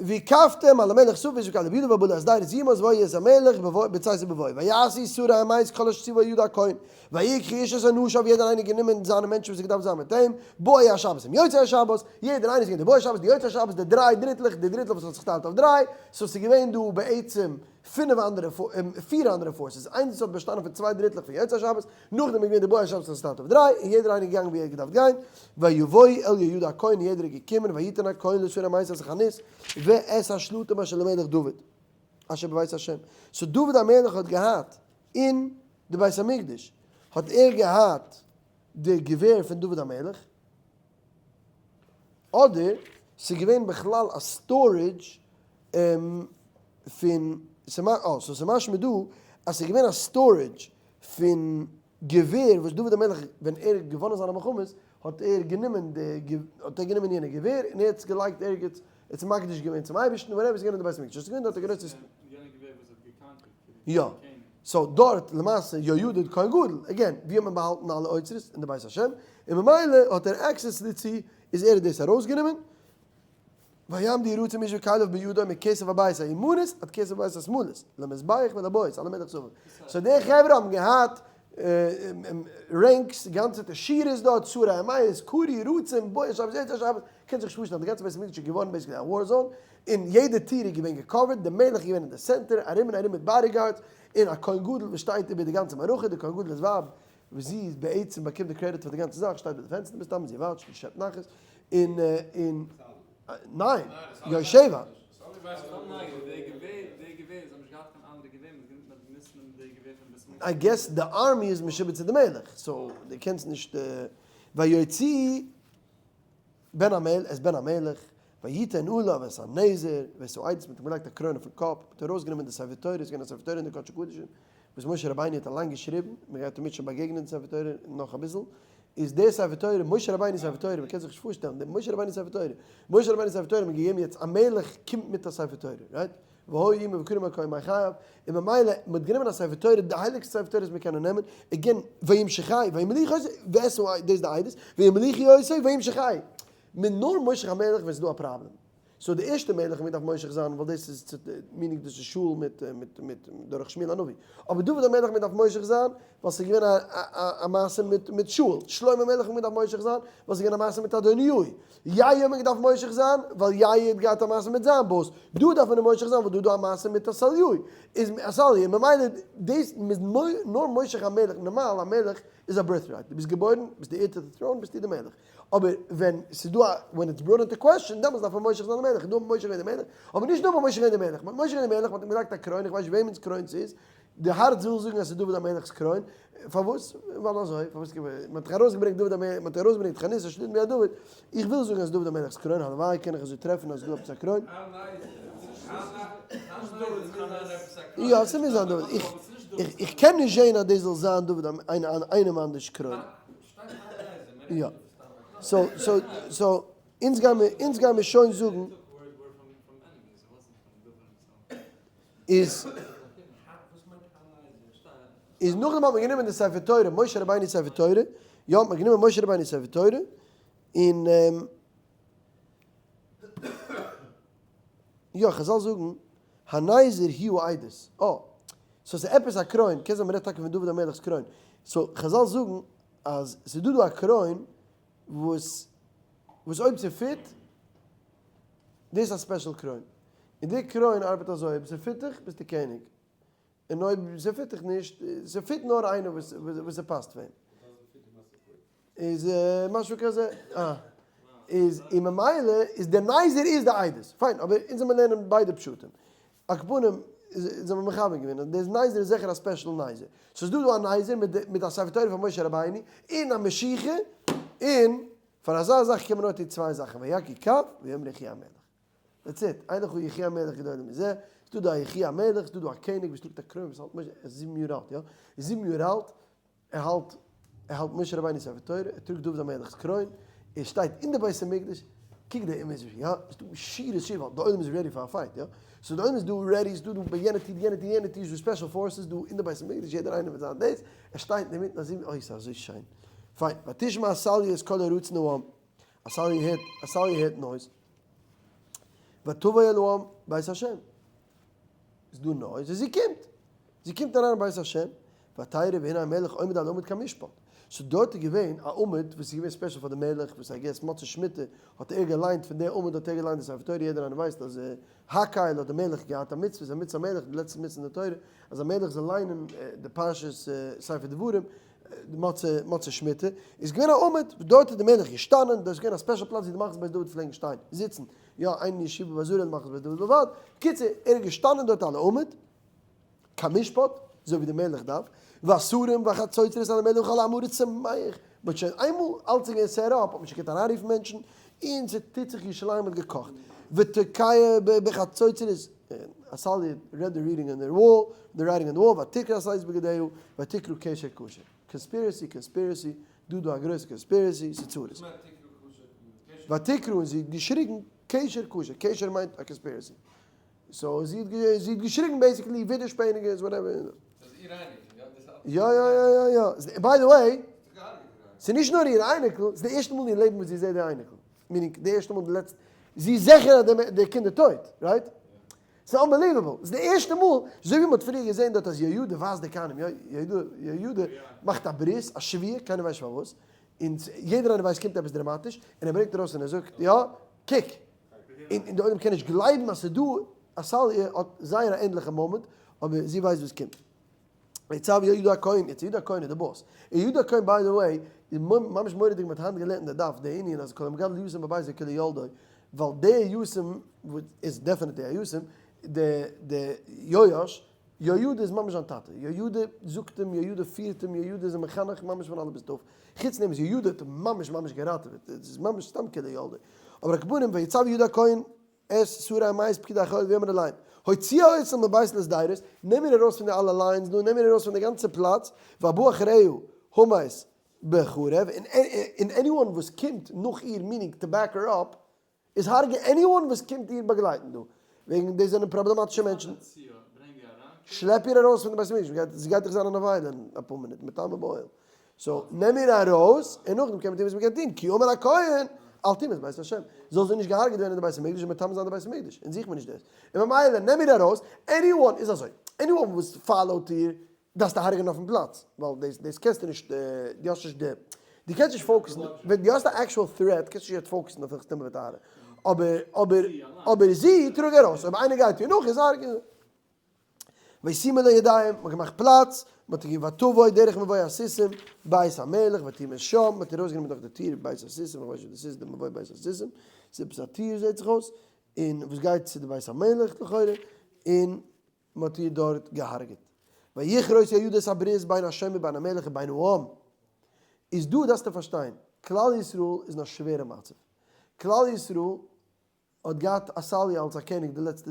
והקפתם על המלך סביב איש וכליו בידו והבא אל השדרות יומת והיה את המלך בצאתו ובבואו ויעשו שרי המת כל אשר צוה יהוידע הכהן ויקחו איש את אנשיו יעדער איינער גענומען זיינע מענטשן וואס האט געדארפט זיין מיט אים באי השבת און יוצאי השבת יעדער איינער איז געווען די באי השבת די יוצאי השבת די דריי דריטלעך די דריטל וואס האט זיך צוטיילט אויף דריי so ס'איז געווען דא בעצם פינף אנדערע פיר אנדערע forces איינס האט באשטאנען פון צוויי דריטלעך פון יוצאי השבת נאכדעם איז געווען די באי השבת וואס האט צוטיילט אויף דריי, און יעדער איינער איז געגאנגען ווי ער האט געדארפט גיין, ויבואו אל יהוידע הכהן, און יעדער איז געקומען, ויתן הכהן לשרי המת את החנית, ואת השלטים אשר למלך דוד, אשר בבית השם. so דוד המלך האט געהאט אין די בית המקדש, האט ער געהאט די געווער פון דוד המלך, אדער ס'איז געווען בכלל א storage פון, so ס'איז משמע דא אז ס'איז געווען א storage פון געווער וואס דוד המלך ווען ער האט געוואנען זיינע מלחמות האט ער גענומען די האט ער גענומען יענע געווער און ער האט עס געלייגט ערגעץ ער האט עס מקדיש געווען צום אייבערשטן whatever ס'איז געווען אין די בית המקדש ס'איז געווען דארט א גרויסע יענע געווער וואס האט געקאנקערט יא so דארט למעשה יהוידע דער כהן גדול again ווי האט מען באהאלטן אלע אוצרות אין די בית השם און ממילא האט ער access דערצו איז ער האט דאס ארויסגענומען. ויעמדו ירצה איש וכליו בידו מכסף הבית הימנית עד כסף הבית השמאלית למזבח ולבית על המלך סביב. so די חברה האבן געהאט ranks, גאנצעטע שורות דארט, שרי המאות, קרי, רצים, בואי שבת יוצאי שבת, קען זיך נישט פארשטעלן, די גאנצע בית המקדש איז געווארן basically א war zone, און יעדע טיר איז געווען גע cover ט, די מלך איז געווען אין די center, ארום און ארום מיט bodyguards, און א כהן גדול וואס שטייט איבער די גאנצע מערכה, די כהן גדול'ס ווייב וואס זי איז בעצם באקומט די קרעדיט פאר די גאנצע זאך, שטייט ביי די פענסטער מסתם, זי watch ט און שעפט נחת, און און ניין, יושבע. I guess די army איז משועבד צו די מלך, so די קענסט נישט ויוציא בן המלך את בן המלך ויתן עליו את הנזר ואת העדות, מ'האט אים געלייגט א קרוין אויפן קאפ, מ'האט ארויסגענומען די ספר תורה, ס'איז געווען א ספר תורה אין די קדשי קדשים וואס משה רבינו האט אליין געשריבן, מ'גייט תמיד שוין באגעגענען די ספר תורה נאך אביסל, איז דער ספר תורה, משה רבינו ספר תורה, מ'קען זיך נישט פארשטעלן, דער משה רבינו ספר תורה, משה רבינו ספר תורה האט מען געגעבן יעצט, א מלך קומט מיט א ספר תורה, right? והיו עמו וקראו כל ימי חייו, און ממילא מ'האט גענומען א ספר תורה, די הייליגסטע ספר תורה וואס מ'קען נאר נעמען, again, וימשחהו, וימליכו אותו, ואת ה, דאס איז די עדות, וימליכו אותו, וימשחהו. מען נאר מושח א מלך ווען ס'איז דא א פראבלעם. so די ערשטע מלך מ'דארף מושח זיין ווייל דאס איז meaning דאס איז שאול מיט מיט מיט דורך שמואל הנביא. אבער דוד המלך מ'דארף מושח זיין ווייל ס'איז געווען א א א מעשה מיט מיט שאול. שלמה המלך מ'דארף מושח זיין ווייל ס'איז געווען א מעשה מיט אדוניהו. יאיר מען געדארפט מושח זיין ווייל יאיר האט געהאט א מעשה מיט זיין boss. דא דארף מען אים מושח זיין ווייל דא איז דא א מעשה מיט עתליהו. איז עתליה ממילא דאס מ'איז נאר מושח א מלך. נארמאל א מלך איז א birthright. דו ביסט געבוירן, ביסט די heir to the throne, ביסטו די מלך. אבער ווען ס'איז דא א when it's brought into question דעמאלטס דארף מען מושח זיין די מלך, דא האט מען מושח געווען די מלך, אבער נישט נאר מ'האט מושח געווען די מלך, מ'האט מושח געווען די מלך, מ'האט אים געלייגט א קרוין, איך ווייס נישט וועמענס קרוין ס'איז, די הארץ וויל זאגן אז ס'איז דוד המלך'ס קרוין, פארוואס? ווייל אזוי, פארוואס מ'האט דאך ארויסגעברענגט דוד המלך, מ'האט ארויסגעברענגט חנית השליט מיד דוד, איך וויל זאגן אז ס'איז דוד המלך'ס קרוין, הלוואי קען איך אזוי טרעפן אז ס'איז דא עפעס א קרוין. יא, ס'מוז זיין דוד, איך קען נישט זען אז דאס זאל זיין דוד איינעם אנדערש קרוין. יא. so, so, so, אונז גיימיר, אונז גיימיר שוין זאגן. איז, איז נאכדעם האט מען גענומען די ספר תורה, משה רבינו ספר תורה, יא, האט מען גענומען משה רבינו ספר תורה, און, יא, חזל זאגן, הנזר הוא העדות. אה, so ס'איז עפעס א קרוין, קען זיין מ'רעדט טאקע פון דוד המלך'ס קרוין. so חזל זאגן אז ס'איז דא דא א קרוין וואס וואס אויב ס' fit, דאס איז א special קרוין. און די קרוין ארבעט אזוי, אויב ס' fit דיך ביסטו קעניג. און אויב ס' fit דיך נישט, ס' fit נאר איינער וואס וואס ס'פאסט פאר אים. איז משהו כזה, אה. איז און ממילא איז דער נזר איז די עדות. פיין, אבער אונז זעמיר לערנען ביידע פשטים. על כל פנים, זעמיר מכוון געווען אז דער נזר איז זיכער א special נזר. ס'איז דא דא א נזר מיט מיט א ספר תורה פון משה רבינו, און א משיחה, און פאר אזא זאך קען מען נאר טון צוויי זאכן, ויכו כף ויאמרו יחי המלך. That's it. אין לך יחי המלך גדול מזה. ס'דא דא א יחי המלך, ס'דא דא א קעניג וואס טראגט א קרוין וואס האלט משה, ער איז 7 יאר אלט, יא? איז 7 יאר אלט, ער האלט, ער האלט משה רבינו'ס ספר תורה, ער טראגט דוד המלך'ס קרוין, ער שטייט אין די בית המקדש, קוק די imagery, יא? ס'דא שירות שירה, ווייל די עולם איז ready פאר א fight, יא? so די עולם איז דא ready, ס'דא דא ביי יענע טיר, יענע טיר, יענע טיר, ס'דא special forces דא אין די בית המקדש, יעדער איינער מיט זיין דאס, ער שטייט אינמיטן אזוי, אוי ס'איז אזוי שיין. פיין, ותשמע עתליה את קול הרצון העם, עתליה הערט, עתליה הערט noise, ותבוא אל העם בית השם, איז דא noise, און זי קומט, זי קומט אריין אין בית השם, ותרא והנה המלך עומד על העמוד כמשפט, so דארט איז געווען א עמוד וואס איז געווען special פאר די מלך, וואס I guess מוצאי שמיטה האט ער געליינט, פון די עמוד האט ער געליינט די ספר תורה, יעדער איינער ווייסט אז הקהל האט די מלך געהאט א מצוה, ס'איז א מצוה המלך, די לעצטע מצוה אין די תורה, אז א מלך זאל ליינען די פרשת ספר דברים, מוצאי שמיטה, איז געווען א עמוד, דארט איז די מלך געשטאנען, דאס איז געווען א special פלאץ ווי די מלכות בית דוד פלעגן שטיין, זיצן, יא, אין ישיבה בעזרה אלא מלכות בית דוד בלבד, בקיצור, ער איז געשטאנען דארט על העמוד, כמשפט, אזוי ווי די מלך דארף, והשרים והחצוצרות על המלך וכל עם הארץ שמח, מ'האט שוין איינמאל אלץ איז געווען set up, האט מען שוין געקענט אריינרופן מענטשן, און ס'טוט זיך ירושלים האט געקאכט, ותוקע בחצוצרות, עתליה read the reading on the wall, the writing on the wall, ותקרע עתליה את בגדיה, ותקרא קשר קשר, conspiracy conspiracy, דא דא א גרויסע conspiracy, ס'איז צרות. ותקרא און זי האט געשריגן קשר קשר, קשר מיינט א conspiracy. so זי האט זי האט געשריגן basically ווידערשפעניגערס whatever. דאס איז איר אייניקל, יא? דאס יא יא יא יא יא. by the way, ס'איז נישט נאר איר אייניקל, ס'איז די ערשטע מאל אין איר לעבן וואס זי זעט די אייניקל. meaning די ערשטע מאל די לעצטע. זי איז זיכער אז די קינד איז טויט, right? ס'איז unbelievable. ס'איז די ערשטע מאל, אזוי ווי מ'האט פריער געזען דארט אז יהוידע ווייזט די כהנים, יהוידע מאכט א ברית, א שבועה, קיינער ווייסט נישט פארוואס, און יעדער איינער ווייסט קומט עפעס דראמאטיש, און ער ברענגט ארויס און ער זאגט, יא, קוק! און די עולם קען נישט גלייבן אז ס'איז דא, עתליה האט זייער א ענדליכע מאמענט, אבער זי ווייסט וואס קומט. ויצו יהוידע הכהן, יעצט יהוידע הכהן איז די boss, און יהוידע הכהן by the way איז ממש מורא'דיג מ'האט היינט געלערנט אין די דף די ענין אז כל המגדל יתום בביתו כאילו ילדו, ווייל די יתום וואס איז definitely א יתום, די די יואש, יהוידע איז ממש זיין טאטע, יהוידע זאגט אים, יהוידע פירט אים, יהוידע איז אים מחנך ממש פון אלף ביז ת', חוץ דעם איז יהוידע האט אים ממש ממש געראטעוועט, עס איז ממש סתם כאילו ילדו, אבער על כל פנים ויצו יהוידע הכהן את שרי המאות פקודי החיל ויאמר אליהם, הוציאו אותה מבית לשדרות, נעם איר ארויס פון די אלע lines דא, נעם איר ארויס פון די גאנצע פלאץ, והבא אחריה המות בחרב, און anyone וואס קומט נאך איר meaning to back her up, איז הרג'ע anyone וואס קומט איר באגלייטן דא, וועגן דאס זענען פראבלעמאטישע מענטשן. שלעפ איר ארויס פון די בית המקדש, זי גייט דאך זיין א נבילה אין אפאר מינוט, מטמא באוהל. so נעם איר ארויס, און נאכדעם קען מען טון וואס מען קען טון, כי אמר הכהן, אל תומת בית השם, זאל זי נישט געהארגעט ווערן אין די בית המקדש און מטמא זיין די בית המקדש, אונז זוכן מיר נישט דאס, און ממילא נעם איר ארויס, anyone איז אזוי, anyone וואס follow ט איר, דארפסטו הרג'נען אויפן פלאץ, ווייל דאס דאס קענסטו נישט, דו האסט נישט די, דו קענסט נישט focus ן, ווען דו האסט א actual threat קענסטו נישט יעצט focus ן אויף הלכות טומאה וטהרה, אבער אבער אבער זי טראג ארויס, אויב איינער גייט איר נאך איז הרג'ע. וישימו לה ידיים, מ'האט געמאכט פלאץ, מ'האט איר ותבוא דרך מבוא הסוסים, בית המלך, ותומת שם, מ'האט איר ארויסגענומען דורך די טיר בית הסוסים, איך ווייס נישט וואס דאס איז, די מבוא בית הסוסים, ס'איז עפעס א טיר זעט זיך אויס, און וואס גייט צו די בית המלך לכאורה, און מ'האט איר דארט געהארגעט. ויכרות יהוידע את הברית בין השם ובין המלך ובין העם. איז דא דארפסטו פארשטיין, כלל ישראל איז אין א שווערע מצב. כלל ישראל האט געהאט עתליה אלס א קעניג די לעצטע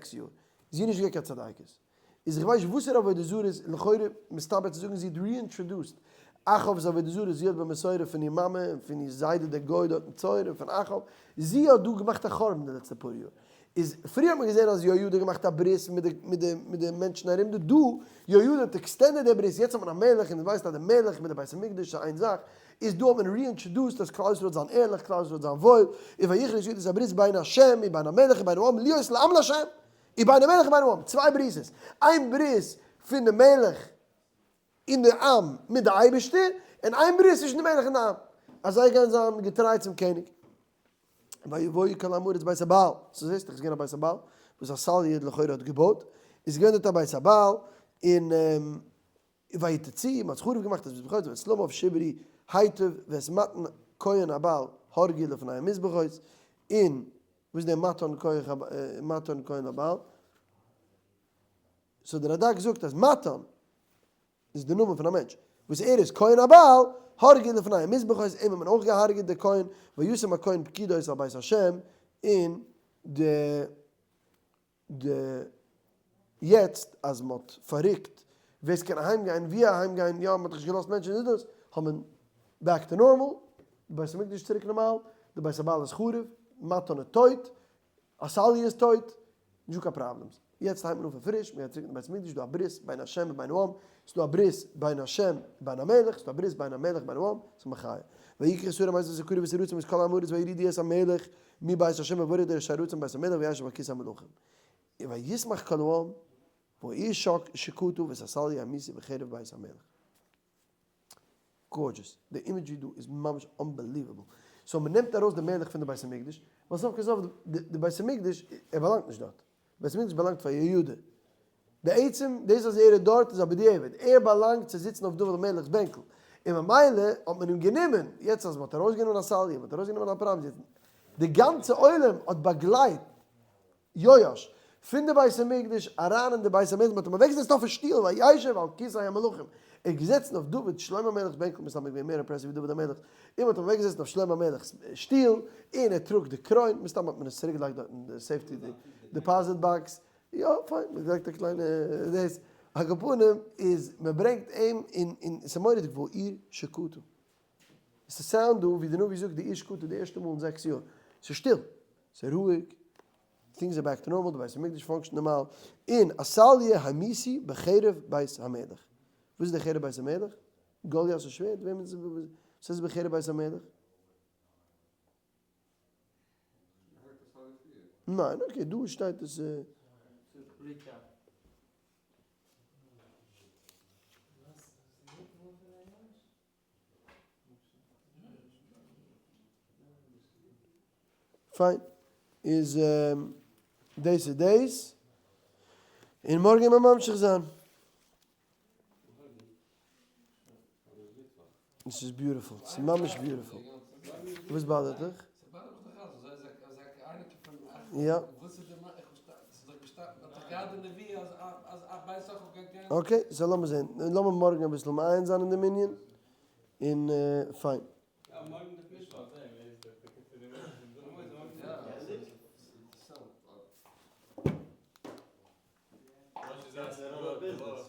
6 יאר, זי איז נישט געווען קיין צדיקת, איז איך ווייס נישט וואסערע עבודה זרה איז לכאורה מסתבר צו זאגן זי האט reintroduced אחאב'ס עבודה זרה, זי האט במסורה פון איר מאמע און פון איר זיידע דער גוי דארט אין צור און פון אחאב, זי האט דא געמאכט א חורבן די לעצטע פאר יאר, איז פריער האט מען געזען אז יהוידע האט געמאכט א ברית מיט די מיט די מיט די מענטשן ארום דא, דא יהוידע האט extended די ברית, יעצט האט מען א מלך און ווייסט אז די מלך מיט די בית המקדש איז איין זאך, איז דא האט מען reintroduced אז כלל ישראל זאל זיין ערליך, כלל ישראל זאל זיין וואויל, און ויכרות יהוידע את הברית בין השם ובין המלך ובין העם להיות לעם להשם, ובין המלך ובין העם, צוויי ברית'עס, איין ברית פון די מלך און די עם מיט די אייבערשטער, און איין ברית צווישן די מלך און די עם, אז זיי גייען זיין געטריי צום קעניג. ויבואו כל עם הארץ בית הבעל, סאו זעסט דאך ס'איז געווען א בית הבעל, וואס עתליה לכאורה האט געבויט, איז געווען דארט א בית הבעל, און ויתצו, מ'האט חרוב געמאכט את מזבחותיו ואת צלמיו שברו היטב ואת מתן כהן הבעל הרגו לפני המזבחות, און וואס איז דער מתן מתן כהן הבעל? so דער רד"ק זאגט אז מתן איז די נאמען פון א מענטש וואס ער איז כהן הבעל, הרגו לפני המזבחות, אים האט מען אויך געהארגעט דער כהן, וישם הכהן פקידות על בית השם, און די די יעצט אז מען האט פאררוקט ווער ס'קען אהיים גיין ווי אהיים גיין יא מען האט נישט געלאזט מענטשן איז דאס האט מען back to normal די בית המקדש איז צוריק נארמאל די בית הבעל איז חרוב מתן איז טויט עתליה איז טויט נישט דא קיין problems יעצט הייבט מען אן פון פריש מען גייט צוריק אין די בית המקדש דא א ברית בין השם ובין העם ס'איז דא א ברית בין השם ובין המלך ס'איז דא א ברית בין המלך ובין העם ס'איז מחיה ויקחו שרי המאות ואת הכרי ואת הרצים ואת כל עם הארץ ויורידו את המלך מבית השם ויבואו דרך שער הארצים בית המלך וישב על כסא המלכים. וישמח כל העם והעיר שקטה ואת עתליה המיתו בחרב בית המלך. gorgeous. די imagery דא איז ממש unbelievable. so מ'נעמט ארויס די מלך פון די בית המקדש, ווייל סוף כל סוף די בית המקדש, ער באלאנגט נישט דארט. בית המקדש באלאנגט פאר יהוידע. בעצם דאס אז ער איז דארט איז א בדיעבד, ער באלאנגט צו זיצן אויף דוד המלך'ס בענקל, און ממילא האט מען אים גענומען, יעצט אז מען האט ארויסגענומען עתליה, מען האט ארויסגענומען אפרים, יעצט די גאנצע עולם האט באגלייט יואש פון די בית המקדש אריין אין די בית המלך, מען האט אים אוועקגעזעצט אויפן שטוהל וישב על כסא המלכים, ער איז געזעצן אויף דוד שלמה המלך'ס בענקל, מסתמא געווען מער impressive ווי דוד המלך, און מען האט אים אוועקגעזעצט אויף שלמה המלך'ס שטוהל, און ער טראגט די קרוין, מסתמא האט מען עס צוריקגעלייגט דארט אין די safety deposit box, יא פיין, מען לייגט א קליינע דאס, על כל פנים איז מען ברענגט אים און און ס'איז מורא'דיג והעיר שקטה. עס איז sound דא ווי די נביא זאגט די עיר שקטה די ערשטע מאל אין 6 יאר. ס'איז שטיל, ס'איז רואיג, things are back to normal, די בית המקדש function ט נארמאל, און עתליה המיתו בחרב בית המלך. וואס איז די חרב בית המלך? גולית'ס שווערד? וועמענס וואס איז בחרב בית המלך? ניין, okay, דא שטייט עס. פיין, איז דאס איז דאס, און מארגן וועט מען ממשיך זיין. עס איז beautiful, עס איז ממש beautiful. וואס bother ט דיך? יא. Okay, so לאמיר זען, לאמיר מארגן אביסל מעיין זיין אין דעם ענין, און פיין.